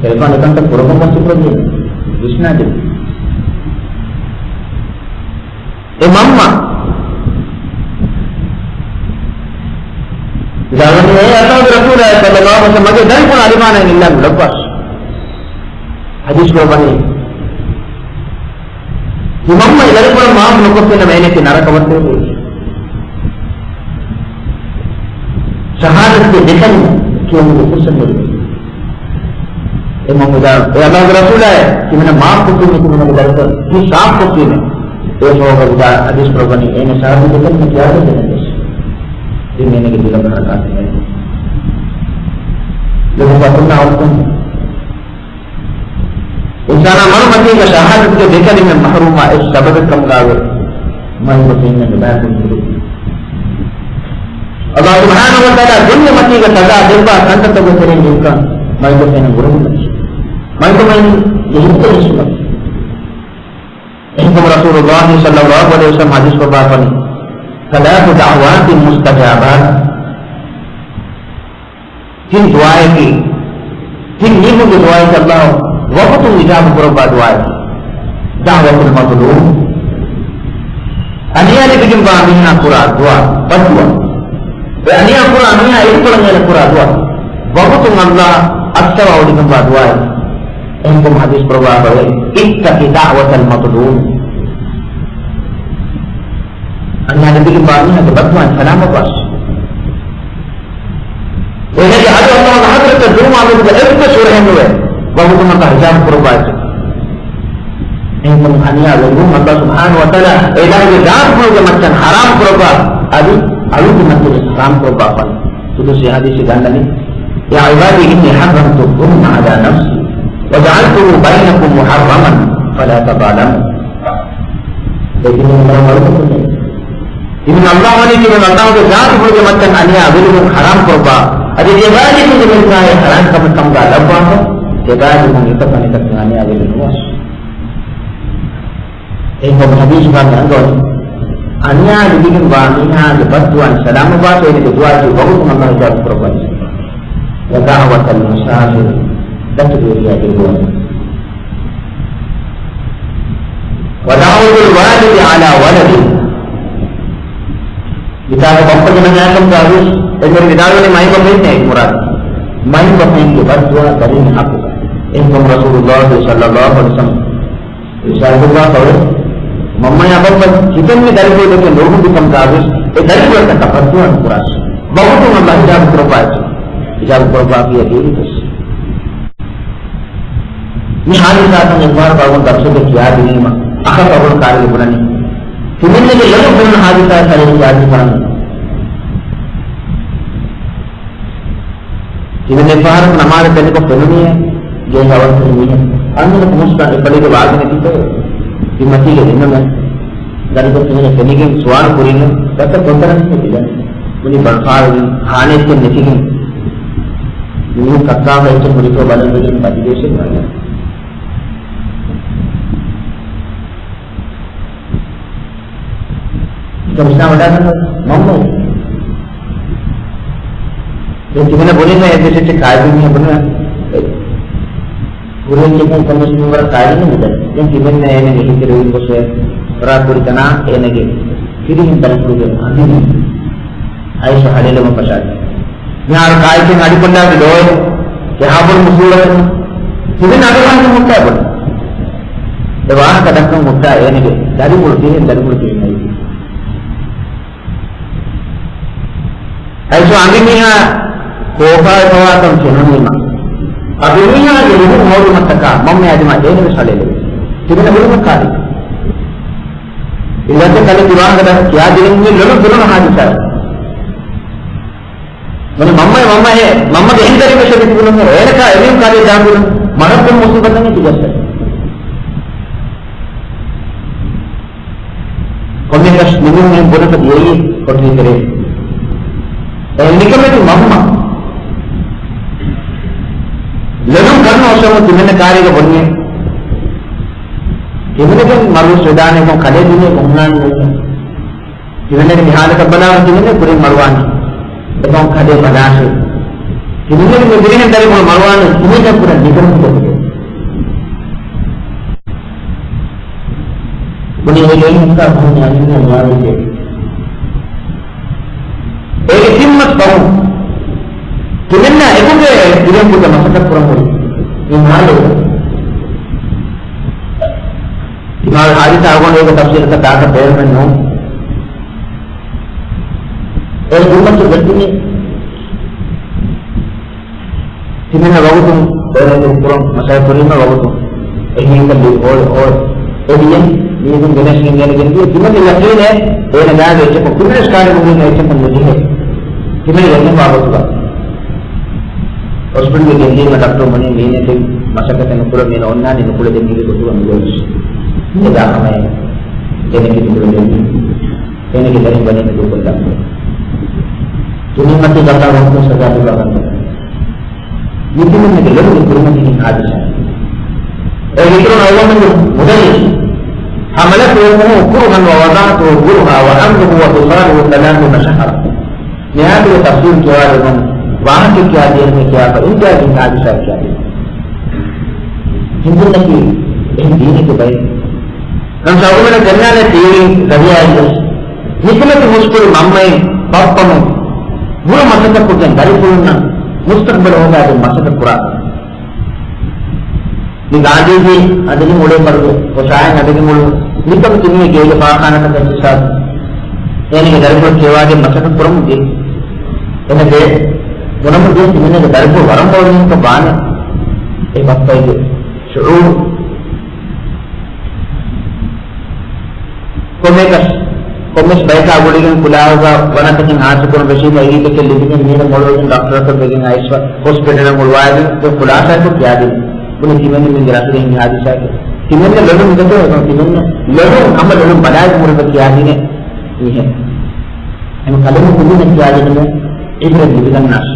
އެލިފާން އެކަންތައް ކުރައްވަން މަސްތު ކުރައްވީ ވިސްނާދެވި. އެ މަންމަ ވިދާޅުވަނީ، އޭ ﷲގެ ރަސޫލާ ޞައްލައްލާހު ޢަލައިހި ވަސައްލަމް، މަގޭ ދަރިފުޅު އަލިފާނަށް އެއްލާން ނުލައްވާށި. ޙަދީޘް ކުރައްވަނީ، ތިމަންމަ އެ ދަރިފުޅަށް މާފު ނުކޮށްފިނަމަ އޭނައަކީ ނަރަކަވަންތައެއް. ޝަހާދަތުގެ ދެކަލިމަ ކިޔަން ފުރުޞަތު ނުލިބޭ. އެ މަންމަ ވިދާޅުވި، އޭ ﷲގެ ރަސޫލާއޭ، ތިމަންނަ މާފު ކޮށްފިން ތިމަންނަގެ ދަރިފުޅަށް ހިތް ސާފު ކޮށްފީމޭ. އެ ފަހުގަ ވިދާ ޙަދީޘް ކުރައްވަނީ އޭނަ ޝަހާދަތު ދެކަލިމަ ކިޔާދެއްވި ނަމަވެސް، ދެން އޭނަގެ ދިލަށް ހަރަކާތެއް ނެތް. ލޮބުވެތި އަޚުންނާ އުޚްތުން، އިންސާނާ މަރު މަތީގަ ޝަހާދަތުގެ ދެކަލިމަ މަޙްރޫމްވާ އެއް ސަބަބެއް ކަމުގައި ވެ، މައިންބަފައިންނަށް ނުބައިކުރި. ﷲ ސުބްޙާނަހޫ ވަތަޢާލާ ދުނިޔެމަތީގަ ސަޒާ ދެއްވާ ކަންތައްތަކުގެ ތެރެއިން އެއްކަން މައިންބަފައިންނަށް އުރެދުމަކީ، މައިންބަފައިންގެ ހިތްތެރިއްސުމަކީ. އެހެންކަމުން ރަސޫލުﷲ ޞައްލައްލާހު ޢަލައިހި ވަސައްލަމް ޙަދީޘް ކުރައްވާފަނީ، ثلاث دعوات مستجابات، ތިން ދުޢާއަކީ، ތިން މީހުންގެ ދުޢާއަކީ ﷲ ވަގުތުން އިޖާބަ ކުރައްވާ ދުޢާއަކީ، دعوة المظلوم، އަނިޔާ ލިބިގެންވާ މީހާ ކުރާ ދުޢާ، ބައްދުޢާ. އެ އަނިޔާ ކުރާ މީހާ އިރުކޮޅަށް އޭނަ ކުރާ ދުޢާ، ވަގުތުން ﷲ އައްސަވާ ވޮޑިގެންވާ ދުޢާއެއް. އެހެންކަމުން ޙަދީޘް ކުރައްވާފައިވޭ، اتق دعوة المظلوم. އަނިޔާ ލިބިގެންވާ މީހާގެ ބައްދުޢާއިން ސަލާމަތްވާށި. އޭނަގެ އަޑު ﷲގެ ޙަޟްރަތަށް ދުރުމާ މެދުގަ އެއްވެސް ހުރަހެއް ނުވޭ، ވަގުތުން އަންތަ ހިސާބު ކުރައްވާ އެއްޗެއް. އެހެންކަމުން އަނިޔާ ވެރިވުން ﷲ ސުބްޙާނަހޫ ވަތަޢާލާ އެ އިލާހުގެ ޒާތުފުޅުގެ މައްޗަށް ޙަރާމް ކުރައްވާ އަދި އަޅުގެ މައްޗަށް ޙަރާމް ކުރައްވާފަ. ޤުދުސީ ޙަދީޘެއް ގަންނަނީ، يا عبادي إني حرمت الظلم على نفسي وجعلته بينكم محرما فلا تظالموا. ދެކިނުން މަރަށް ވަރުގަތުން ތިމަން ﷲ ވަނީ ތިމަން ﷲގެ ޒާތުފުޅުގެ މައްޗަށް އަނިޔާ ވެރިވުން ޙަރާމް ކުރައްވާ، އަދި ދެބާލިކުގެ މިސާލެއް ހަރާން ކަމެއް ކަމުގަ ލައްވާފަ، ދެބާލިކުން އެކަކު އަނެކަކަށް އަނިޔާވެގެން ނުވާށި. އެހެންކަމުން ޙަދީޘްފުޅުގަ އަންގަވަނީ، އަނިޔާ ލިބިގެންވާ މީހާގެ ބައްދުޢާއިން ސަލާމަތްވާތޯ އޭނަގެ ދުޢާއަކީ ވަގުތުން ﷲ އިޖާބަ ކުރައްވާ. ودعوة المسافر، ދަތުރުވެރިޔާގެ ދުޢާ. ودعوة الوالد على ولده. މިތާގަ ބައްޕަގެ މަންޏާކަމުގަ ވެސް އެންމެ ވިދާޅުވަނީ މައިންބަފައިންނޭ މުރާދު. މައިންބަފައިންގެ ބައްދުޢާ ދަރިން ޙައްޤުގަ. އެހެންކަމުން ރަސޫލުﷲ ޞައްލަﷲ ޢަލައިހި ވަސައްލަމަ އިރުޝާދުކުރައްވާފައިވޭ، މަންމަޔާ ބައްޕަ ކިތަންމެ ދަރިފުޅެކޭ ނުރުހުން ކަމުގަ ވެސް އެ ދަރިފުޅަށްޓަކާ ބައްދުޢާ ނުކުރާށި. ވަގުތުން ﷲ އިޖާބަ ކުރައްވާތި. އިޖާބަ ކުރައްވާފިޔަ ދީނިތަސް. މި ޙާދިސާތައް އެއްބާރު ބާވަން ދަރުސެއްގަ ކިޔާދިނީމަ، އަޚަ ފަގުން ކާރިގެ ބުނަނީ. ތިމެންނެގެ ލޮލުން ބުނަން ޙާދިސާ ކަލޭ ކިޔާދީ ބުނަނީ. ތިމެން އެއްފަހަރަކު ނަމާދަށް ދެނިކޮށް ފެނުނީއޭ، ގޭގެ އަވަސް މީހެއް. އަންނަ ކުމުސްކަން އެ ފަޅީގެ ވާގިނެތިތޯ؟ ތިމަތީގެ ދެންނަމޭ. ދަނިކޮށް ތިމެން ފެނިގެން ސުވާލު ކުރީމަ، ދައްކަ ކޮންތަނަކަށް ތިބެން؟ މުނި ބަންފާޅުވި، ހާނެއްކެއް ނެތިގެން. މީހުން ކައްކާފަ އެއްޗެއް ހުރިތޯ ބަލަން ވެގެން ބަދިވެސެއް ވަނީ. އެކަމް ވިސްނާ ވަޑާގަންނަ މަންމަ. ދެން ތިމެން ބުނިން އެއްވެސް އެއްޗެއް ކާއެބި މީހަކު ބުނި. ހުރި އެއްޗެއް ކޮންމެސް މިންވަރަށް ކާއެބި ނުދެން. ދެން ތިމެން އޭނަގެ ހިތިރު އިން ގޮސް އެ ފަރާތް ކުރި ތަނާ އޭނަގެ ފިރިހެން ދަރިފުޅުގެ އަނބިން އައިސް ހަޅޭލުމަށް ފަށާދިން. މިހާރު ކާއެކެން އަޑިކޮށްލާފި ލޯއެ ކެހާބޮޑު މުސީބަތެއް. ތިމެން އަޑުއަހަން ހުއްޓާ ބޮޑު. އެ ވާހަކަ ދައްކަން ހުއްޓާ އޭނަގެ ދަރިފުޅު ތިހެން ދަރިފުޅު ތިހެން އައިސް. އައިސް އަނބިމީހާ ކޯފާވެފަވާކަން ފެނުނީމަ، އަނބިމީހާގެ ރުހުން ހޯދުމަށްޓަކާ މަންމަޔާ ދިމާ އޭނަވެސް ހަޅޭލެވި. ތިމެން ހުރިހަމަ ކާރި. އިލައްޓަ ކަލެ ތިވާހަކަ ދައްކަ ކިޔާދިނުން މި ލޮލުން ފެނުނު ހާދިސާއެއް. މަނި މަންމަ މަންމަ ހޭ، މަންމަގެ އެހެން ދަރިވެސް އެބި ތިބުނު އޭނަކާ އެމީހުން ކާރި ދާން ބުނު މަރަށް ކޮން މުސީބަތެއް ތިގަސް. ކޮންމެކަސް ނިމުން އެހެން ބުނެފަ ދިޔައީ ކޮޓަރި ތެރޭ. އެ ނިކަމެތި މަންމަ ލޮލުން ކަން އޮއްސަމުން ތިމެންނަ ކާރީގަ ބޮންޏެ. ތިމެންގެ މަރުވެސް ވެދާނެކަން ކަލޭ ދުނިޔެ ބުންނާނެ ނޫން. ތިމެންނެގެ މި ހާލަތަށް ބަލާ ތިމެންނެ ކުރިން މަރުވާނެ. އެކަމަކު ކަލޭ ބަލާށޭ. ތިމެންނެގެ މި ދިވެހިން ދަރިފުޅު މަރުވާނެ ތިމެންނެ ކުރަން ނިކަން ކޮށްގެ. ބުނި އޭގެ އިންސާ ބުނި އަންނަ މާލެ. އޭގެ ތިން މަސް ފަހުން ތިމެންނާ އެކުގައި ދިވެހި ކުއްޖާ މަސައްކަތް ކުރަން ހުރި. މި މާލެ ތިމާގެ ހާދިސާ އަޅުގަނޑު އޭގެ ތަފްސީލަކަށް ދާކަށް ބޭނުމެއް ނޫން. އޭގެ ތިން މަސް ވެއްޓިނީ ތިމެންނަ ވަގުތުން ބޭނުންކުރަން މަސައްކަތް ކުރީމަ ވަގުތުން އެހީކަށް އޮތް އޮތް އެހީއެއް މީހުން ގެނެސްގެން ގެނެގެން ދިޔަ ތިމަން ޔަޤީނޭ އޭނަ ގާގެ އެއްޗަކުން ތިމެންވެސް ކާރި ނުހުރިން އެއްޗަކުން ނުޖެހޭ. ތިމެން ޔަޤީން ބާބަތުގަ ހޮސްޕިޓަލްގެ ގެންދީމަ ޑޮކްޓަރު ބުނީ މީނައަކީ މަސައްކަތެއް ނުކުރަން މީނަ އޮންނާނީ ނުކުޅެދެން މީގެ ގޮތުގަ ނުގޮވެސް. މި ދާ ހަމައެއް ދެނެކި ނުކުޅެދެން. އޭނަގެ ދަރިން ވަނީ ދޫކޮށްލާފަ. ތިނީމަތީ ގަތާ ވަގުތުން ސަޒާ ލިބާ ގަންނަ. މިތިމެންނަގެ ލޮލުގެ ކުރިމަތިން ހާދިސާ. އެ ހިތުރުން އައްވަމެން މުދައްރިސް. حملته أمه كرها ووضعته كرها وحمله وفصاله ثلاثون شهرا. މިއާދުގެ ތަފްސީލް ކިޔަވާލުމުން ވާހަކަ ކިޔާދިޔަނީ ކިޔާފަ އިންޖާގެ ހާދިސާ ކިޔާދިޔަ. ހިނދުންނަކީ އެހެން ދީނެއްގެ ބައެއް. ނަމަ ސައުގުމެން ދެންނާނެ ޓީވީ ޒަރިއާއިންވެސް ނިކަމެތި މުސްކުޅި މަންމައިން ބައްޕަމުން ބުރަ މަސައްކަތް ކޮށްގެން ދަރިފުޅުންނަށް މުސްތަޤްބަލް ހޯދާދޭން މަސައްކަތް ކުރާ. މި ގާނދީޖީ އަދިގެ މުޅޭ ފަރުދު ކޮށާއިން އަދިގެ މުޅު ނިކަމެތި މީހެއް ގޭގެ ފާޚާނާތަކަށް ހިސާބު އޭނަގެ ދަރިފުޅަށް ކިޔަވާދޭން މަސައްކަތް ކުރަމުން ދިޔަ. އެނގޭ ބުނަމުން ދިޔަ ތިމެންނެގެ ދަރިފުޅު ވަރަށް މޮޅު މީހަކަށް ވާނެ. އެ ބައްޕައިގެ ޝުޢޫރު. ކޮންމެއަކަސް، ކޮންމެސް ބަޔަކާ ގުޅިގެން ކުލާހުގަ ވަނަތަކެއް ހާސިލްކުރަން ވެށީމަ އެހީތަކެއް ލިބިގެން މީނަ މޮޅުވެގެން ޑޮކްޓަރަކަށް ވެގެން އައިސްފަ ހޮސްޕިޓަލަށް އުޅުވާލި ދެ ޚުލާސާއަކު ކިޔާދިން. ބުނި ތިމެން މިންގެ ރަސުގެ ހާދިސާއެކު. ތިމެންނަ ލޮލުން މިގޮތަށް ތިމެންނަ ލޮލުން ހަމަ ލޮލުން ބަލާއި މުރިބަ ކިޔާދިނެ މީހެއް. ހަމަ ކަލަމު ކުދިންނަ ކިޔާދިނުމެ އިބްރަތް ލިބިގަންނާށި.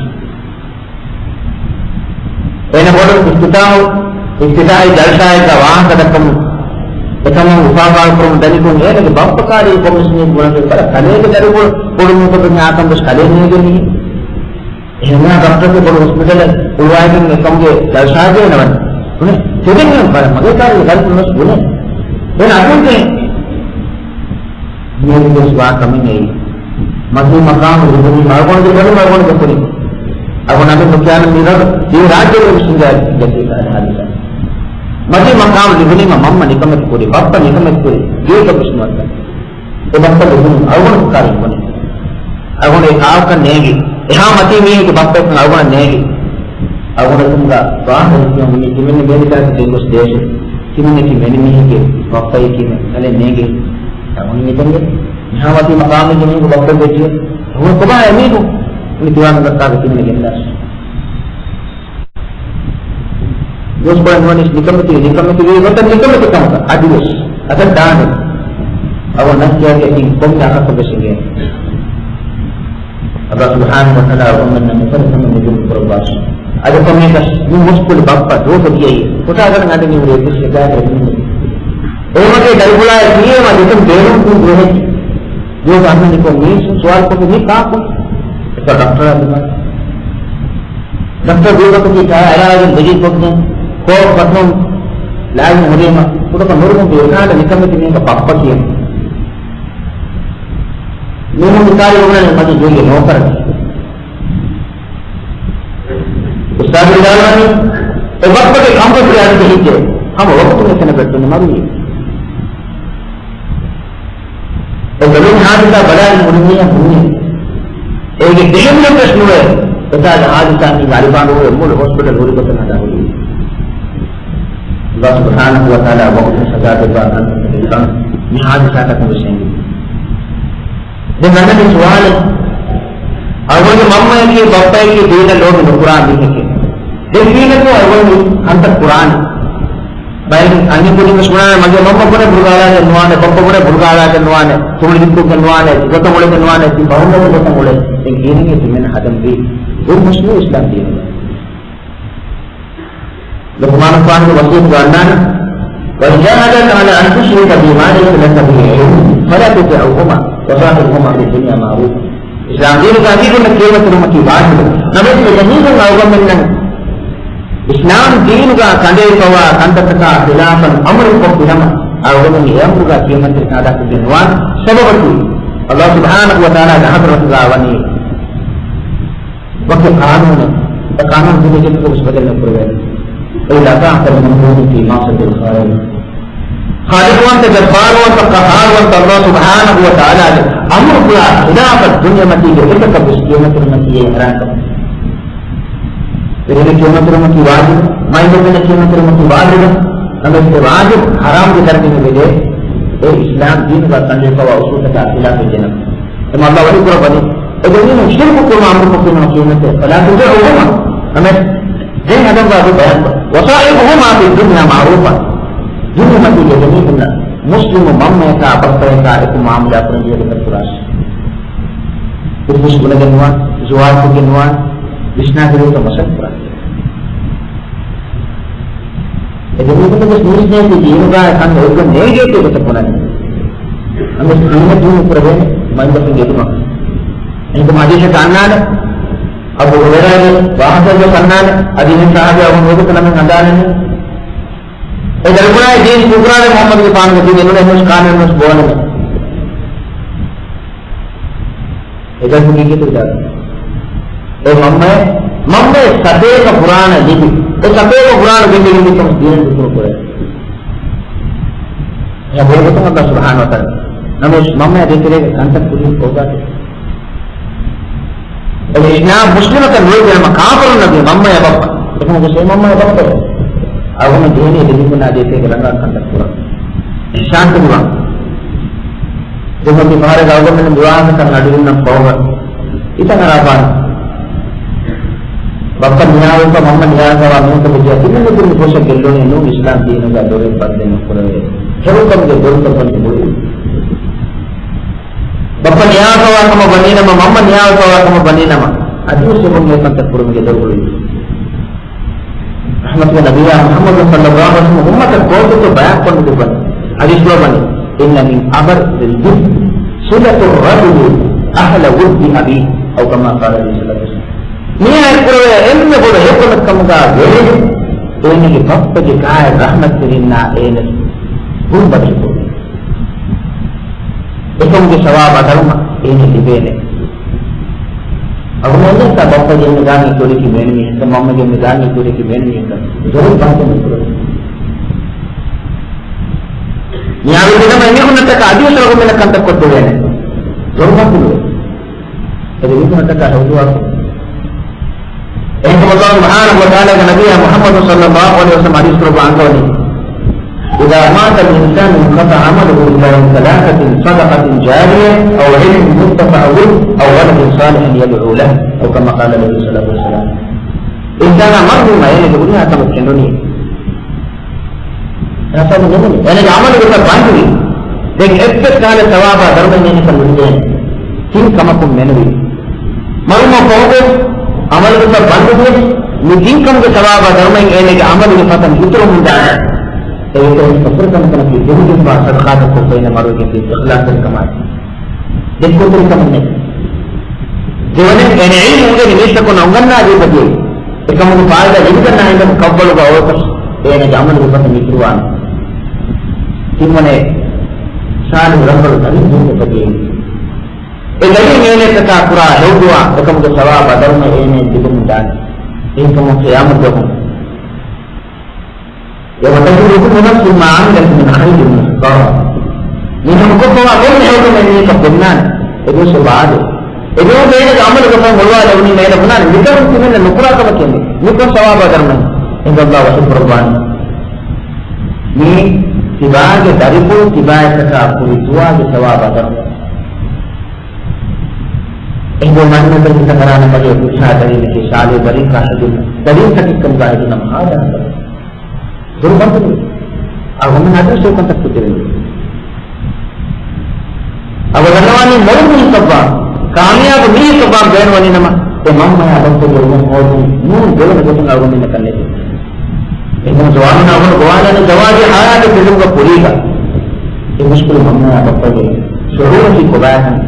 އޭނަ ބޮޑު އިފްތިތާޙު، އިފްތިތާޙީ ޖަލްސާއެއްގަ ވާހަކަ ދައްކަމުން، އެކަމުން އުފާވާކުރަމުން ދަނިކޮށް، އޭނަގެ ބައްޕަ ކާރީ ކޮންމެސް މީހެއް ބުނަން ވެ ބަލަ، ކަލޭގެ ދަރިފުޅު ބޮޑު މޫކަކަށް އާކަން ވެސް ކަލޭ ނޭގެ މީހެއް. އެހެންވެ ޑޮކްޓަރަކު ބޮޑު ހޮސްޕިޓަލަށް ހުޅުވާލައިގެން އެކަމުގެ ޖަލްސާއެއް ނަވަން. ބުނެ، ތެދެއް ނޫން ބަލަ، މަގޭ ކާރީ ދަރިފުޅުން ވެސް ބުނެ. އޭނަ އަޑުއިވޭ. މިއަދުވެސް ވާ ކަމެއް އެއީ. މަތީ މަޤާމު ލިބުނީމަ އަޅުގަނޑުގެ ބަލި އަޅުގަނޑުގެ ކުރިން. އަޅުގަނޑު އަދި ނުކިޔާނަން މި ރަށް، ދިވެހި ރާއްޖޭގަ ވެސް ހިނގާ ޖަތީ ހާދިސާ. މަތީ މަޤާމު ލިބުނީމަ މަންމަ ނިކަމެތި ކުރި، ބައްޕަ ނިކަމެތި ކުރި، ގޭގަ ވިސްނުވައްތަ. އެ ބައްޕަ ލިބުނު އަޅުގަނޑު ކާރިން ބުނި. އަޅުގަނޑު އެ ކާކަށް ނޭނގި. އެހާ މަތީ މީހެއްގެ ބައްޕައެއްކަން އަޅުގަނޑަށް ނޭނގި. އަޅުގަނޑު އެކަމުގަ ވާހަކަ ދެއްކިޔަމުން ތިމެން މޭނިކާ ދެން ގޮސް ދޭށޭ. ތިމެން ތި މެނި މީހެއްގެ ބައްޕައޭ ކިހިނެއް ކަލޭ ނޭނގޭ. އަޅުގަނޑު މިތަންގެ މިހާ މަތީ މަޤާމެއްގެ މީހުންގެ ބައްޕަ ދެއްކިޔަ. އަޅުގަނޑު ކޮބާ އެމީހުން؟ މި ދިވާން ދައްކާގެ ތިމެން ގެންދާށޭ. ގޯސްކޮޅެއް ނުވަނީސް ނިކަމެތި، ނިކަމެތި ވީ ގޮތަށް ނިކަމެތި ކަމަކަށް އަދިވެސް އަދަށް ދާނެ. އަވަ ނައްކިޔާގެ ތިން ކޮންމެ އަކަކަށް ވެސް އިނގޭ. އަﷲ ސުބްޙާނަހޫ ވަތަޢާލާ އަޅުގަނޑުމެންނަށް މިފަދަ ކަމެއް ނުދިނުން ކުރައްވާށި. އަދި ކޮންމެއަކަސް މި މުސްކުޅި ބައްޕަ ދުވަހު ދިޔައީ ހުށަހަޅަން އަދި މި ހުރި އެއްވެސް އެއްގާތެރެ މީހެއް. އެ މަގޭ ދަރިފުޅާއި ކިޔޭމަ ދެކެން ބޭނުން ކުރި ދުވަހެއް. ދުވަހު އަންނަނީ ކޮން މީސް ސުވާލު ކޮށް މީ ކާކު؟ އެކަ ޑޮކްޓަރާ ދިމާ. ޑޮކްޓަރ ދޫގަތަކީ ކާ އަރާގެން ދެގީ ކޮށްގެން ކޯ ފަތުން ލާގެން ހުރީމަ ކުޑަކަށް ނުރުމުން ދިޔަ ކާލަ ނިކަމެތި މީހަކަށް ބައްޕަ ކިޔަން. މީހުން މި ކާރި އުޅުނަނީ މަގޭ ދޫގެ ނޯކަރަކީ. އުސްތާޛު ވިދާޅުވަނީ، އެ ބައްޕަގެ ކަނބޮޑުވެ އަޑު ޖެހިއްޖެ، ހަމަ ވަގުތުން އެތަނަށް ވެއްޓުނު މަރުވީ. އެ ދޮރުން ހާދިސާ ބަލާލި މުޅި މީހަށް ހުންނެ. އޭގެ ދެހެން ވެސް ނުވޭ. އެތާގެ ހާދިސާ މީގެ އަޅިބާނޑު އޮވެ މޫޅު ހޮސްޕިޓަލް ހުރި ގޮތަށް ހަދާ ހުރީ. އަﷲ ސުބްޙާނަހޫ ވަތަޢާލާ ވަގުތުން ސަޒާ ދެއްވާ ކަންތައްތަކެއްކަން މި ހާދިސާތަކުން ވެސް އެނގި. ދެން އަންނަނީ ސުވާލެއް. އަޅުގަނޑުގެ މަންމަޔަކީ ބައްޕަޔަކީ ދީނަށް ލޯބި ނުކުރާ މީހެކޭ. ދެން ކިހިނެއްތޯ އަޅުގަނޑު ކަންތައް ކުރާނީ؟ ބައެއް އަންހެން ކުދިން ވެސް ބުނާނެ، މަގޭ މަންމަ ބުނެ ބުރުގާލާގެން ނުވާނެ، ބައްޕަ ބުނެ ބުރުގާލާގެން ނުވާނެ، ތުނޑި ދިއްކޮށްގެން ނުވާނެ، ގޮތަށް އުޅެގެން ނުވާނެ، ތި ބަހުންނަށް ގޮތަށް އުޅޭ. ދެން ކިހިނެއް ތިމެން ހަދަންވީ؟ ދެން މުސްލިމް އިސްލާމް ދީނުގަ. ލުޤްމާނު ފާނުގެ ވަޞިއްޔަތުގަ އަންނާނެ، "وَإِنْ جَاهَدَاكَ عَلَى أَنْ تُشْرِكَ بِي مَا لَيْسَ لَكَ بِهِ عِلْمٌ فَلَا تُطِعْهُمَا وَصَاحِبْهُمَا فِي الدُّنْيَا مَعْرُوفًا." އިސްލާމް ދީނުގަ އަދި ބުންޏަށް ކިޔަމަތިރުމަކީ ވާޖިބެއް. ނަމަވެސް އެ ޖަމީޢުން އަޅުގަނޑުމެންނަށް އިސްލާމް ދީނުގަ ކަނޑައެޅިފަވާ ކަންތައްތަކާ ޚިލާފަށް އަމުރު ކޮށްފިނަމަ، އަޅުގަނޑުމެން އެ އަމުރުގަ ކިޔަމަތިރިކަން އަދާކޮށްގެން ނުވާނެ. ސަބަބަކީ، އަﷲ ސުބްޙާނަހޫ ވަތަޢާލާގެ ޙަޟްރަތުގަ ވަނީ ވަކި ޤާނޫނެއް، އެ ޤާނޫނު ދިނީ ކިތަންމެ ވެސް ބަދަލު ނުކުރެވޭނެ. وَإِذَا أَطَعْتَ الْمَأْمُورَ فِي مَعْصِيَةِ الْخَالِقِ. ޚާލިޤުވަންތަ، ޖައްބާރުވަންތަ، ޤަހާރުވަންތަ އަﷲ ސުބްޙާނަހޫ ވަތަޢާލާގެ އަމުރުފުޅާ ޚިލާފަށް ދުނިޔެމަތީގެ އެކަކަށް ވެސް ކިޔަމަތިރުމަކީ އެއީ ޙަރާމް ކަމެއް. ވެރިންނަށް ކިޔަމަތިރުމަކީ ވާޖިބެއް، މައިންބަފައިންނަށް ކިޔަމަތިރުމަކީ ވާޖިބެއް. ނަމަވެސް އެ ވާޖިބު ޙަރާމްގެ ދަރަޖައިން ވެދޭ، އެ އިސްލާމް ދީނުގަ ކަނޑައެޅިފަވާ އުސޫލުތަކާ ޚިލާފެއް ޖެހި ނަމަ. އެމަ ﷲ ވަޙީ ކުރައްވަނީ، އެ ދެމީހުން ޝިރުކު ކުރުމަށް އަމުރުކޮށްފިނަމަ ކިޔަމަތި، "فَلَا تُطِعْهُمَا." ނަމަވެސް، ދެން ހަދަން ވާގޮތް ބަޔާންކޮށް، "وَصَاحِبْهُمَا فِي الدُّنْيَا مَعْرُوفًا." ދުނިޔެމަތީގެ ދެމީހުންނަށް މުސްލިމު މަންމަޔަކާ ބައްޕަޔަކާ އެކު މުޢާމަލާ ކުރަން ޖެހޭ ގޮތަށް ކުރާށި. އެއްވެސް ބުނެގެން ނުވާނެ، ޒުވާބު ދެއްގެން ނުވާނެ، ވިސްނާ ދިރިއުޅުންތައް މަސައްކަތް ކުރާނެ. އެ ދެމީހުން ވެސް ނުވިސްނޭތީ ދީނުގަ ކަން އެއްގޮތް ނޭނގޭތީ ގޮތަށް ބުނަނީ. ނަމަވެސް ދީނަށް ދީނު ކުރެވޭނެ މައިންބަފައިން އެދުމަށް. އެހެންކަމުން ޙަދީޘެއްގަ އަންނާނެ، އަބޫ ހުރައިރާގެ ވާހަކައެއް ވެސް އަންނާނެ، އަދި އެހެން ޞަޙާބީ އަބޫ ހުރައިރާގެ ނަމެއް ހަނދާނެއް. އެ ދަރިފުޅާއި ދީން ކުރާނެ މުޙައްމަދުގެ ފާނުގެ ދީން އެނޫނެ އެހެން ކާނެ ނުވެސް ބޯނެމެ. އެކަން ކީކޭތޯ ވިދާޅުވީ؟ އެ މަންމައެއް، މަންމައެއް ސަތޭކަ ފުރާނަ ލިބި، އެ ސަތޭކަ ފުރާނަ ގެންދިގެން ތިކަން ދީނަށް ދުކުނު ކުރޭ. އެ ބޮޑު ގޮތަށް ﷲ ސުބްޙާނަހޫ ވަތަޢާލާ. ނަމަވެސް މަންމައާ ދޭތެރޭގެ ކަންތައް ކުރީ ކޯގާތޯ؟ އެ އިސްލާމް މުސްލިމަކަށް ނުވެ ދިޔަ ނަމަ ކާފަރުންނަށް ވީ މަންމަޔާ ބައްޕަ. އެކަމަކު އެ މަންމަޔާ ބައްޕަ އަޅުގަނޑު ޖެހެނީ ދެމީހުންނާ ދޭތެރޭގެ ރަނގަޅަށް ކަންތައް ކުރަން. އިޙްސާން ކުރުވަން. ދެން މި ފަހަރަށް އަޅުގަނޑުމެން ދުޢާ ކަން އަޑުއިންނަން ކޯގަ އިތަން އަރާބާން. ބައްޕަ ނިޔާވެފަ މަންމަ ނިޔާވެފަވާ މީހަކަށް ވެއްޖެ ތިމަންނަ ދިން ފުރުސަތު ގެއްލުނީ ނޫން އިސްލާމް ދީނުގަ ދޮރެއް ބަންދެއް ނުކުރެވޭ. ހެޔޮކަމުގެ ދޮރުތައް ބަންދު ހުޅުވި. ބައްޕަ ނިޔާވެފަވާ ކަމަށް ވަނީނަމަ، މަންމަ ނިޔާވެފަވާ ކަމަށް ވަނީނަމަ، އަދިވެސް އެބަހުން އެކަންތައް ކުރުމުގެ ދޮރު ހުޅުވި. ރަޙްމަތުގެ ނަބިއްޔާ މުޙައްމަދު ޞައްލައްލާހު ޢަލައިހި ވަސައްލަމަ އުއްމަތަށް ކޯކުތު ބަޔާންކޮށްލި ދުވަން ޙަދީޘް ކުރައްވަނީ، إن من أبر البر صلة الرجل أهل ود أبيه، أو كما قال عليه الصلاة والسلام. މިއާ އެއްކުރެވޭ އެންމެ ބޮޑު ހެޔޮކަމެއްކަމުގަ ވެރި އޭނަގެ ބައްޕަގެ ގާތް ރަޙްމަތްތެރިންނާ އޭނަ ގުޅުން ބަދަލުކުރުން. އެކަމުގެ ސަވާބާ ދަރުމަ އޭނަ ލިބޭނެ. އަޅުގަނޑު އެންމެ ބައްޕަގެ އެންމެ ގާތް ކުރިކި މޭނުމީހެއްކަން، މަންމަގެ އެންމެ ގާތް ކުރިކި މޭނުމީހެއްކަން ދޮރު ބަންދު ނުކުރުން. މިހާރު ދިނަމަ އެމީހުންނަށްޓަކާ އަދިވެސް އަޅުގަނޑުމެންނަށް ކަންތައް ކޮށްދެވޭނެ. ދޮރު ބަންދު ނުވޭ. އެދެނީ ކުނަތަކާ ހެޔޮދުޢާކޮށް. އެހެންކަމުން ﷲ ސުބްޙާނަހޫ ވަތަޢާލާގެ ނަބިއްޔާ މުޙައްމަދު ޞައްލައްލާހު ޢަލައިހި ވަސައްލަމަ ޙަދީޘް ކުރައްވާ އަންގަވަނީ، إذا مات الإنسان انقطع عمله إلا من ثلاثة، صدقة جارية أو علم ينتفع به أو ولد صالح يدعو له، أو كما قال عليه الصلاة والسلام. އިންސާނާ މަރުވީމަ އޭނަގެ ހުރިހާ ކަމެއް ކެނޑުނީ. ހިސާބު ނެމުނީ. އޭނަގެ ޢަމަލުގެ ފަސް ބަންދުވި. ދެން އެއްވެސް ކަހަލަ ސަވާބާ ދަރުމައެއް އޭނައަކަށް ނުލިބޭނެ. ތިން ކަމަކުން މެނުވީ. މަރުވުމަށް ފަހުގަ ޢަމަލުގެ ފަސް ބަންދުވިޔަސް، މި ތިން ކަމުގެ ސަވާބާ ދަރުމައިން އޭނަގެ ޢަމަލުގެ ފަތަން އިތުރުވަމުންދާނެ. އެއީ އެކަނި ފަޤީރު ކަންކަނަކީ ދެމިގެންވާ ޞަދަޤާތައް ކޮށްފަ އޭނަ މަރުވެގެންފި އިޚްލާޞްތެރިކަމާއި. ދެއްކޮށްތެރިކަމެއް ނެތް. ދެވަނައިން އޭނަ ޢިލްމު އުނގެނި މީސްތަކުންނަށް އުނގަންނާދީ ބަދިޔައީ. އެކަމުގެ ފާއިދާ ލިބިގަންނަ އިންދަމު ކައްވަޅުގަ އޮވެފަސް އޭނަގެ ޢަމަލުގެ ފަތަން އިތުރުވާނެ. ތިންވަނައެއް ޞާލިޙު ރަނގަޅު ދަރިން ދީންގެ ބަދިޔައީ. އެ ދަރިން އޭނައަކަށް ކުރާ ހެޔޮދުޢާ އެކަމުގެ ސަވާބާ ދަރުމަ އޭނައަށް ލިބެމުންދާނެ. އެހެންކަމުން ޤިޔާމަތްދުވަހު يوم تجد كل نفس ما عملت من خير محضرا. މީހަކު ކޮށްފަވާ ކޮންމެ ހެޔޮކަމެއް މީހަކަށް ފެންނާނެ. އެދުވަސް ބާދޭ. އެދުވަސް އޭނަގެ ޢަމަލުގެ ފަތް އޮޅުވާލެވުނީމަ އޭނަ ބުނާނެ މިކަމުން ތިމެންނަށް ނުކުރާ ކަމަކީ މި. މިކޮށް ސަވާބާ ދަރުމައިން އިންދަﷲ ވަޙީ ކުރައްވާނީ. މީ ތިބާގެ ދަރިފުޅު ތިބާއަކަށް ކުރި ދުޢާގެ ސަވާބާ ދަރުމަ. އެހެންވީމަ މަންމަ ހިތަށް އަރާނެ މަގޭ ހުރިހާ ދަރިންނަކީ ޞާލިޙު ދަރިން ކަހަލަ ދެން ދަރިންތަކެއްކަމުގަ ހެދުނަމަ ހާދަ ހަނދަ. ދޮރު ބަންދުވީ. އަޅުގަނޑުމެން އަދިވެސް ކަންތައް ކުރެވޭނެ. އަޅުގަނޑު ދަންނަވާނީ މޮޅު މީހަކަށްވާން، ކާމިޔާބު މީހަކަށްވާން ބޭނުންވަނީނަމަ، އެ މަންމަޔާ ބައްޕަގެ ރުހުން ހޯދުން ނޫން ދެވަނަ ގޮތުން އަޅުގަނޑުމެންނަކަށް ނެތި. އެހެން ޒުވާނުން އަޅުގަނޑު ގޮވާލާނީ ޒަވާޖީ ޙަޔާތެއް ބިލުމުގަ ކުރީގަ. އެ މުޝްކިލު މަންމަޔާ ބައްޕަގެ ޝުޢޫރަކީ ކޮބާކަން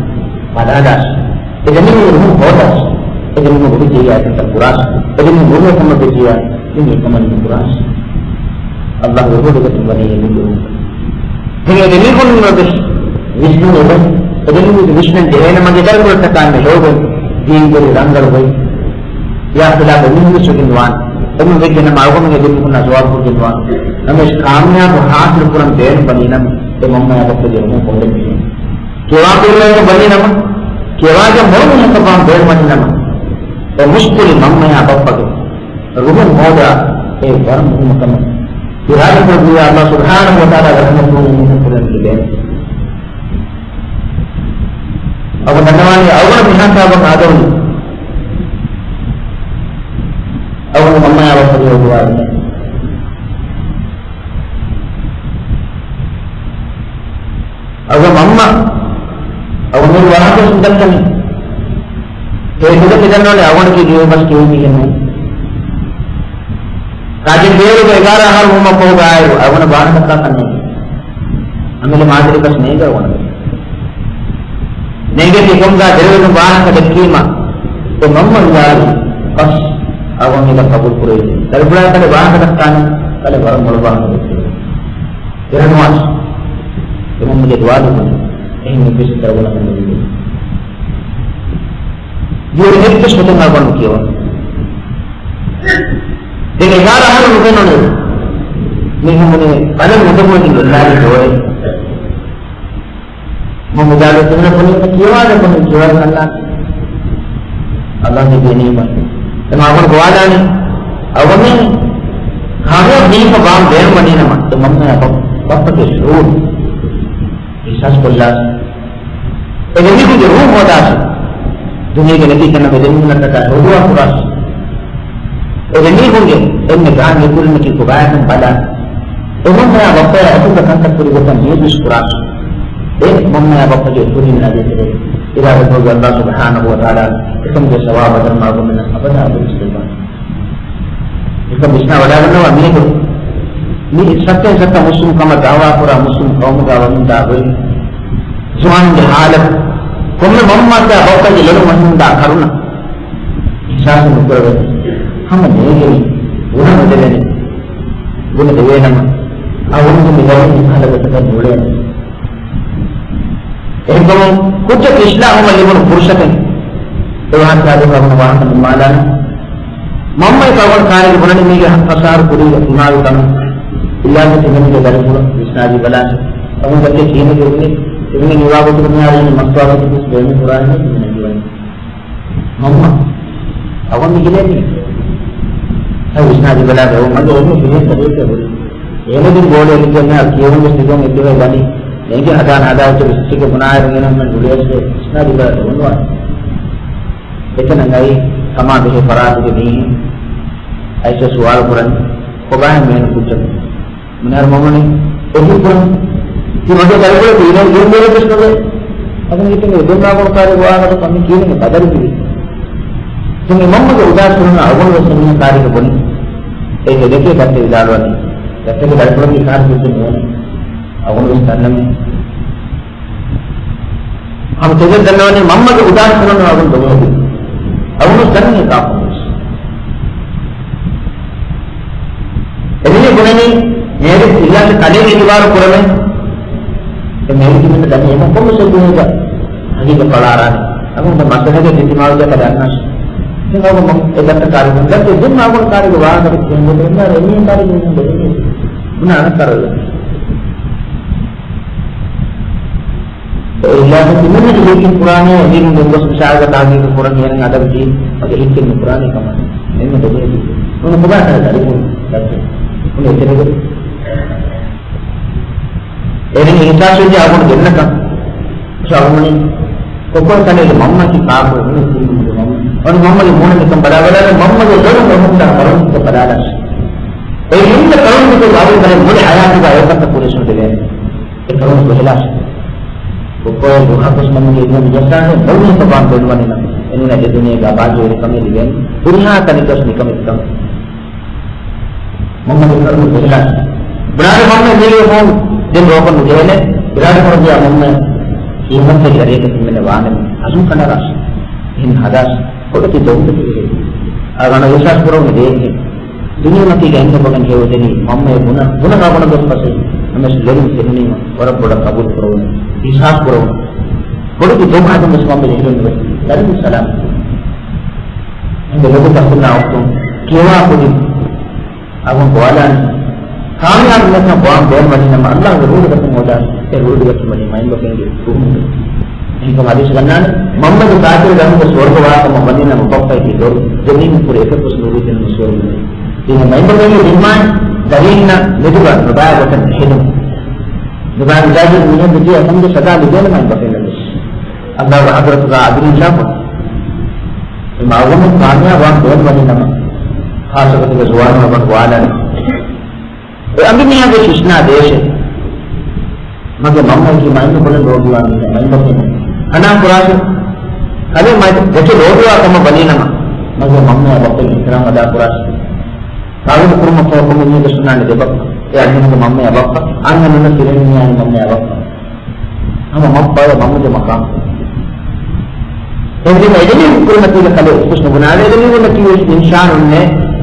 ބަލާލާށި. އެ ދެމީހުން ރުހުން ހޯދާށި. އެ ދެމީހުން ވެއްޖެއްޔާ ކަންތައް ކުރާށި. އެ ދެމީހުން ނުރުހޭ ކަމަށް ވެއްޖެއްޔާ މި ކަމަށް ނުކުރާށި. ﷲ ވެހޯދިގަތުން ވަނީ އެ މީހުން. ދެން އެ ދެމީހުން ވެސް ވިސްނުން އެބަ، އެ ދެމީހުން ވިސްނަން ޖެހޭނެ މަގޭ ދަރިފުޅަށްޓަކާ މި ހެޔޮގޮތް ދީންވެރި ރަނގަޅު ގޮތް. ޔާ ޚިލާފަށް މީހުން ވެސް ވެގެން ވާނެ. އެމީހުން ވެއްޖެނަމަ އަޅުގަނޑުމެން އެ ދެމީހުންނާ ޖަވާބު ކޮށްގެން ވާނެ. ނަމަވެސް ކާމިޔާބު ޙާޞިލު ކުރަން ބޭނުން ވަނީނަމަ އެ މަންމަޔާ ބައްޕަގެ ރުހުން ހޯދަން ޖެހޭނެ. ކިޔަވާ ކުރިމަތިން ވަނީނަމަ، ކިޔަވާގެ މޮޅު މީހަކަށްވާން ބޭނުން ވަނީނަމަ، އެ މުޝްކިލު މަންމަޔާ ބައްޕަގެ ރުހުން ހޯދާ އެ ވަރަށް މުހިއްމު ކަމެއް. އިރާދަކުރެއްވިއްޔާ ﷲ ސުބްޙާނަހޫ ވަތަޢާލާގެ ރަޙްމަތުން އެމީހުން ކުރަން ލިބޭނެ. އަޅުގަނޑު ދަންނަވާނީ އަޅުގަނޑު މިހާ ހިސާބަށް ހާދަވަނީ އަޅުގަނޑު މަންމަޔާ ބައްޕަގެ ރުހުން ހޯދުން. އަޅުގަނޑު މަންމަ އަޅުގަނޑު ވާހަކަ ދައްކަނީ. އޭ ކުޑަ މިދަންނަވަނީ އަޅުގަނޑަކީ ދިވެހި ބަސް ކިޔުން މީހެއް ނޫން. ކާގެން ބޭރުގަ އެގާރަ އަހަރު ވުމަށް ފަހުގަ އާއިރު އަޅުގަނޑަށް ވާހަކަ ދައްކާކަށް ނޭނގެ. އަމިއްލަ މާޒިރި ބަސް ނޭނގެ އަޅުގަނޑަށް. ނޭނގެ ތިކޮންގާ ދެރަވެދުން ވާހަކަ ދެއްކީމަ، އެ މަންމަ ވިދާޅުވި ބަސް އަޅުގަނޑު މީގަ ޤަބޫލު ކުރެވި. ދަރިފުޅާ ކަލޭ ވާހަކަ ދައްކާނެ، ކަލޭ ވަރަށް މޮޅު ވާހަކަ ދެއްކެވި. ދެރަނުވާސް އެމަންމަގެ ދުވާލު ހުން އެހެން ނުބިސް ދަރުގަނޑަކަށް ނުވި. ދިޔަ އެއްވެސް ގޮތެއް އަޅުގަނޑު ކިޔަވަން. ދެން އެގާރަ އަހަރު ނުފެނުނު މީހުން ބުނި ބަލަން މުދަމުވެގެން އޮންނާނީ ދޯއޭ. މަންމަ ވިދާޅުވި ތިމަން ބުނީ ކިޔަވާލަ ބުނީ ކިޔަވާލަ އަންނާނެ. އަލްލާހު ދިޔަ ނިޢުމަތް. އެމަ އަޅުގަނޑު ގޮވާލާނީ. އަޅުގަނޑުމެން ކާމިޔާބު މީހަކަށް ވާން ބޭނުންވަނީނަމަ، އެ މަންމަޔާ ބަ-، ބައްޕަގެ ޝުޢޫރު އިޙްސާސް ކޮށްލާށި. އެ ދެމީހުންގެ ރޫޙު ހޯދާށި. ދުނިޔޭގެ ނެތި ތަނަށް އެ ދެމީހުންނަށްޓަކާ ހެޔޮދުޢާ ކުރާށި. އެ ދެމީހުންގެ އެންމެ ގާތް މި ކުރިންނަކީ ކޮބާކަން ބަލާ. އެ މަންމަޔާ ބައްޕަޔާ އެކުގަ ކަންތައް ކުރި ގޮތަށް މި ވިސް ކުރާށި. އެ މަންމަޔާ ބައްޕަގެ ކުރިން ނަގެތެރޭ އިރާދަކުރެއްވި އަލްލާހު ސުބްޙާނަހޫ ވަތަޢާލާ އެކަމުގެ ސަވާބަށް ދަރުމަ އަޅުގަނޑުމެންނަށް އަބަދާ އަބަދު ދެއްވާނެ. އެކަމް ވިސްނާ ވަޑައިގަންނަވާ މީހަކު މި ސައްތައިން ސައްތަ މުސްލިމް ކަމަށް ދައުވާ ކުރާ މުސްލިމް ޤައުމުގަ ވަމުންދާ ހުރި ޒުވާނުންގެ ޙާލަތު، ކޮންމެ މަންމައަކާ ބައްޕަގެ ލޮލު މަހިންދާ ކަރުނަ އިޙްސާސް ނުކުރެވޭ. ހަމަ ނޭނގެނީ، ގުނަ ނުދެވޭނެ. ގުނަ ދެވޭނަމަ، އަވަން މި ލޮލުން ކަހަލަ ގޮތަކަށް ނުޅޭނެ. އެހެންކަމުން ކުއްޖަކު އިޞްލާޙުވުމަށް ލިބުނު ފުރުޞަތެއް އެ ވާހަކަ ދެން ވަގުނު ވާހަކަ ނިންމާލާނެ. މަންމައަކަށް އަވަން ކާރިގަ ބުނަނީ މީގެ ފަސާރު ކުރީގަ ތިމާވި ކަމެއް. އިލާހު ތިމަންގެ ދަރިފުޅު ވިސްނާދީ ބަލާށެ. އަވަން ދައްކޭ ކިހިނެއް ބުނީ؟ ތިމަން މިވާގޮތުގަ މިހާރު މަސްތުވާ ގޮތަކީ ބޭނުން ކުރާނެ ތިމަން ނެގިވަނީ. މަންމަ، އަވަން މި ގިނައީ. އައި ވިސްނާދީ ބަލާށެ. އަވަން މަގޭ އެންމެ ކިހިނެއް ކަލޭކޭ ހުރީ. އޭނަ ދިން ގޯޅި އެލިގެން ކިޔެވުން ވެސް ތިގޮން އެއްދުވަހެއް ވަނީ. ނޭނގި ހަދާން ހަދާ އެއްޗެއް ވެސް އެއްޗެއްގެ ބުނާއިރު އޭނަ މެން ގުޅިޔަސް ވެ ވިސްނާދީ ބަލާށެ އޮންނާނެ. އެތަނަށް އައި ކަމާ ބެހޭ ފަރާތުގެ މީހުން އައިސް ސުވާލު ކުރަން ކޮބާހެން މީހުން ކުއްޖަކު. މިހާރު މަމަނި އެހީ ކުރަން. ތި މަގޭ ދަރިފުޅަކު އިރެން ގެންދޭނެ ވެސް ނުވޭ. އަދި މީތިން އެދެންނާ ގޮން ކާރި ވާހަކަ ކަމެއް ކީނެ ބަދަލު ކިރި. ދެން މަންމަގެ އުދާސް ކުރުން އަޅުގަނޑު ވެސް އެމީހުން ކާރިގަ ބުނި. އޭ ދެދެކޭ ދައްތަ ވިދާޅުވަނީ. ދައްތަގެ ދަރިފުޅަކީ ކާރި ކުއްޖެއް ނޫން. އަޅުގަނޑު ވެސް ދަންނަމޭ. ހަމަ ތެދެއް ދަންނަވަނީ މަންމަގެ އުދާސް ކުރުން އަޅުގަނޑު ދޮގުހެދި. އަޅުގަނޑު ވެސް ދަންނަނީ ކާކު ވެސް. އެދެނީ ބުނަނީ މޭރި އިލާގެ ކަލޭގެ އިތުބާރު ކުރަމޭ. އެ މޭރި ތިމަންނަ ދަނީ އެމަ ކޮންމެ ސައްދުން ހަގީގަ ފަޅާރާނެ. އަގުން މައްސަލަގެ ދިތިމާވި ޖަކަ ދަންނާށެ. ދެން އަގު މަ-، އެ ދައްތަ ކާރި ބުން ދައްތަ ދެން އަގުން ކާރިގެ ވާހަކަ ދެން އެމީ ކާރި ބުން ދެނީ. ބުނާ އަނަ ކާރި. އެ އިލާހު ތިމަންނަގެ ހިތް ކުރާނެ އެމީރުން ގެންގޮސް މިސާލަކަށް ތަހުގީގު ކުރަން އޭނަ އަދަބު ދީ މަގޭ ހިތް ނުކުރާނެ ކަމަށް. އެންމެ ދެބޭތި. ނުނަ ކޮބާ ކަން ދަރިފުޅު ދައްތަ. ނުނަ އެތެރެގެ. އޭނަ އިހްސާސް ވެއްޖެ އަގުން ގެންނަކަން. ސައުމުނި ކޮކޮ ކަލޭގެ މަންމަކީ ކާކު އެހެން ކުރިން މަންމަ. އަން މަންމަގެ މޫނަށް ނިކަން ބަލާ ބަލާ މަންމަގެ ލޮލު މަހުންދާ ކަރުން ކޮ ބަލާލާސް. އެ ހިންދަ ކަރުން ކޮ ވަރުން ކަލޭ މުޅި ހަޔާތުގަ އެކަންތަ ކުރިސުން ދެވޭނެ. އެކަމުން ކޮހެލާށެ. ކޮއްކޮއެއް ރުހަކުސް ނަމުގެ އިލްމު ނުޖައްސާނެ، ބޮޑު ހިތަށް ވާން ބެލުވަނީ ނަމަ، އެނޫނަށް އެ ދުނިޔޭގަ އަބާދުވެރިކަމެއް ލިބޭނެ. ހުރިހާ ތަނެއްގަސް ނިކަމެތިކަން. މަންމަގެ ކަރުނަ ކޮހެލާށެ. ބުނާނެ މަންމަ މީގެ ފޯން ދެން ރޯކޮށް ނުޖެހޭނެ. އިރާދަކުރައްވިޔާ މަންމަ ކީއްމަންތެރި އަރިއަކަށް ތިމެންނަ ވާނެ އަޒުމް ކަނޑަރާށެ. އެހެން ހަދާށެ. ކޮޑަތި ދޮގުތަކެއް ހެދި. އާ ގަނޑަ އިހްސާސް ކުރެވުނު ދޭންހެން. ދުނިޔެމަތީގަ އެންމެ ބޮޑަށް ހެޔޮ ދެނީ މަންމައެއް ބުނަ، ބުނަ ގާބުނަ ދޮށް ފަސޭ. ނަމަވެސް ލޮލުން ފެނުނީމަ ވަރަށް ބޮޑަށް ޤަބޫލު ކުރެވުނު، އިހްސާސް ކުރެވުނު. ބޮޑެތި ދޮގު ހަދަން ވެސް މަންމަ ޖެހިލުން ނުވެ. ދަރިފުޅު ސަލާމަތް. އެންމެ ލޮބު ކަކުންނާ އުޚްތުން ކިޔަވާ ކުދިން. އަގުން ގޮވާލާނެ. ކާމިޔާބު މީހަކަށް ގޮވާން ބޭނުންވަނީ ނަމަ، އައްލާހުގެ ރޫޙު ދައްކަން ހޯދާ، އެ ރޫޙު ދައްކަން ވަނީ މައިންބަފައިންގެ ރޫޙުން. އެހެންކަމުން ޙަދީޘް ގަންނާނެ، މަންމަގެ ކާތިރު ދަރިންގެ ސުވަރުގަ ވާ ކަމަށް ވަނީ ނަމަ، ބައްޕައަކީ ދޮރު، ދެމީހުން ކުރި އެކަކުސް ނުރުހިތި ނަމަ ސުވަރުގަ ނުވޭ. ދީން މައިންބަފައިންގެ ޒިންމާއިން ދަރީންނަށް މެދުގަ ނުބައި ގޮތަށް ނުހެދުން. ނުބައި މިޒާޖުން މީހުން ދެތި އެކަމުގެ ސަޒާ ލިބޭނެ މައިންބަފައިންނަށް ވެސް. އައްލާހުގެ ޙަޟްރަތުގަ އަދުލު އިންސާފުން. އެމަ އަޅުގަނޑު ކާމިޔާބުވާން ބޭނުންވަނީ ނަމަ، ޚާއްޞަގޮތުގަ ޒުވާނުން އަޅުގަނޑު ގޮވާލާނެ. އެ އަނބިމީހާގެ ވިސްނާ ދޭށޭ. މަގޭ މަންމައަކީ މައިންބަފައިން ރޯދުވާ މީހެއް، މައިންބަފައިން ހަނާ ކުރާށޭ. ކަލޭ މައި ދެކެ ރޯދުވާ ކަމަށް ވަނީ ނަމަ، މަގޭ މަންމަޔާ ބައްޕަގެ އިޙްތިރާމް އަދާ ކުރާށޭ. ތާވީލު ކުރުމަށްފަހު ކޮންމެ މީހަކަށް ސުންނާނެ ދެބައްޕަ. އެ އަންހެނުންގެ މަންމަޔާ ބައްޕަ، އަންހެނުންނަށް ފިރިހެންމީހާގެ މަންމަޔާ ބައްޕަ. ހަމަ މަންމަޔާ މަންމަގެ މަޤާމު. އެހެންވީމަ އެދެމީހުން ކުރިމަތީގަ ކަލޭ އެއްކުސް ނުބުނާނެ، އެދެމީހުންނަކީ ވެސް އިންސާނުންނޭ،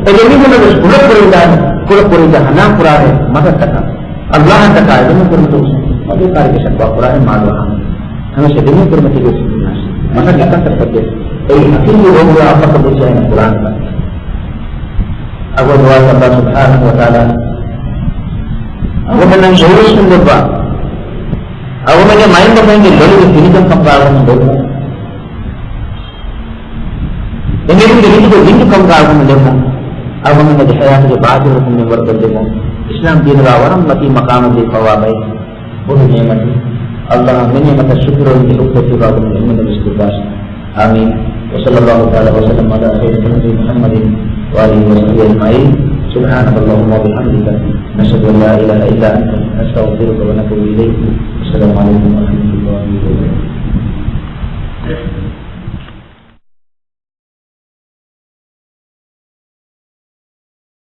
އެދެމީހުންނަށް ވެސް ކުޑަކުރެވިދާނެ، ކުޑަކުރެވިދާ ހަނާ ކުރާނެ މަސައްކަތަށް. އައްލާހަށްޓަކާ އެދެމީހުން ކުރިމަތީ ވެސް މަގޭ ކާރިގެ ޝަކުވާ ކުރާނެ މާލު އަހަން. ހަމަ އެދެމީހުން ކުރިމަތީގަ ވެސް އިންސާނުން މަސައްކަތަށް ކޮށްދޭ. އެއީ އަކީލު ރޯދުވާ އައްޕަކަށް ބުއްޖެހޭނެ ކުރާނެ ކަމެއް. އަގު ދުވާ އައްލާހު ސުބްޙާނަހު ވަ ތަޢާލާ އަގުމެންނަށް ހެޔޮވެސް ދެއްވާ. އަގުމެންގެ މައިންބަފައިންގެ ލޮލުގެ ފިނިކަން ކަމުގަ އަގުމެން ދެއްވާ. އެމީހުންގެ ހިތުގެ ވިންޖުކަމުގަ އަގުމެން ދެއްވާ. އަގުމެންގެ ހަޔާތުގެ ބާތިލު ކުންމެން ވަރު ދެއްވާ. އިސްލާމް ދީނުގަ ވަރަށް މަތީ މަޤާމެއް ލިބިފައިވާ ބައެއް. ބޮޑު ނިޢުމަތެއް. އައްލާހު މި ނިޢުމަތަށް ޝުކުރުވެރިންގެ ހުއްދަތުގަ އަގުމެން އެންމެންނަށް ވެސް ލިބުވާށި. آمين. وصلى الله تعالى وسلم على خير خلقه محمد وآله وصحبه أجمعين. سبحانك اللهم وبحمدك، نشهد أن لا إله إلا أنت، نستغفرك ونتوب إليك. السلام عليكم ورحمة الله وبركاته.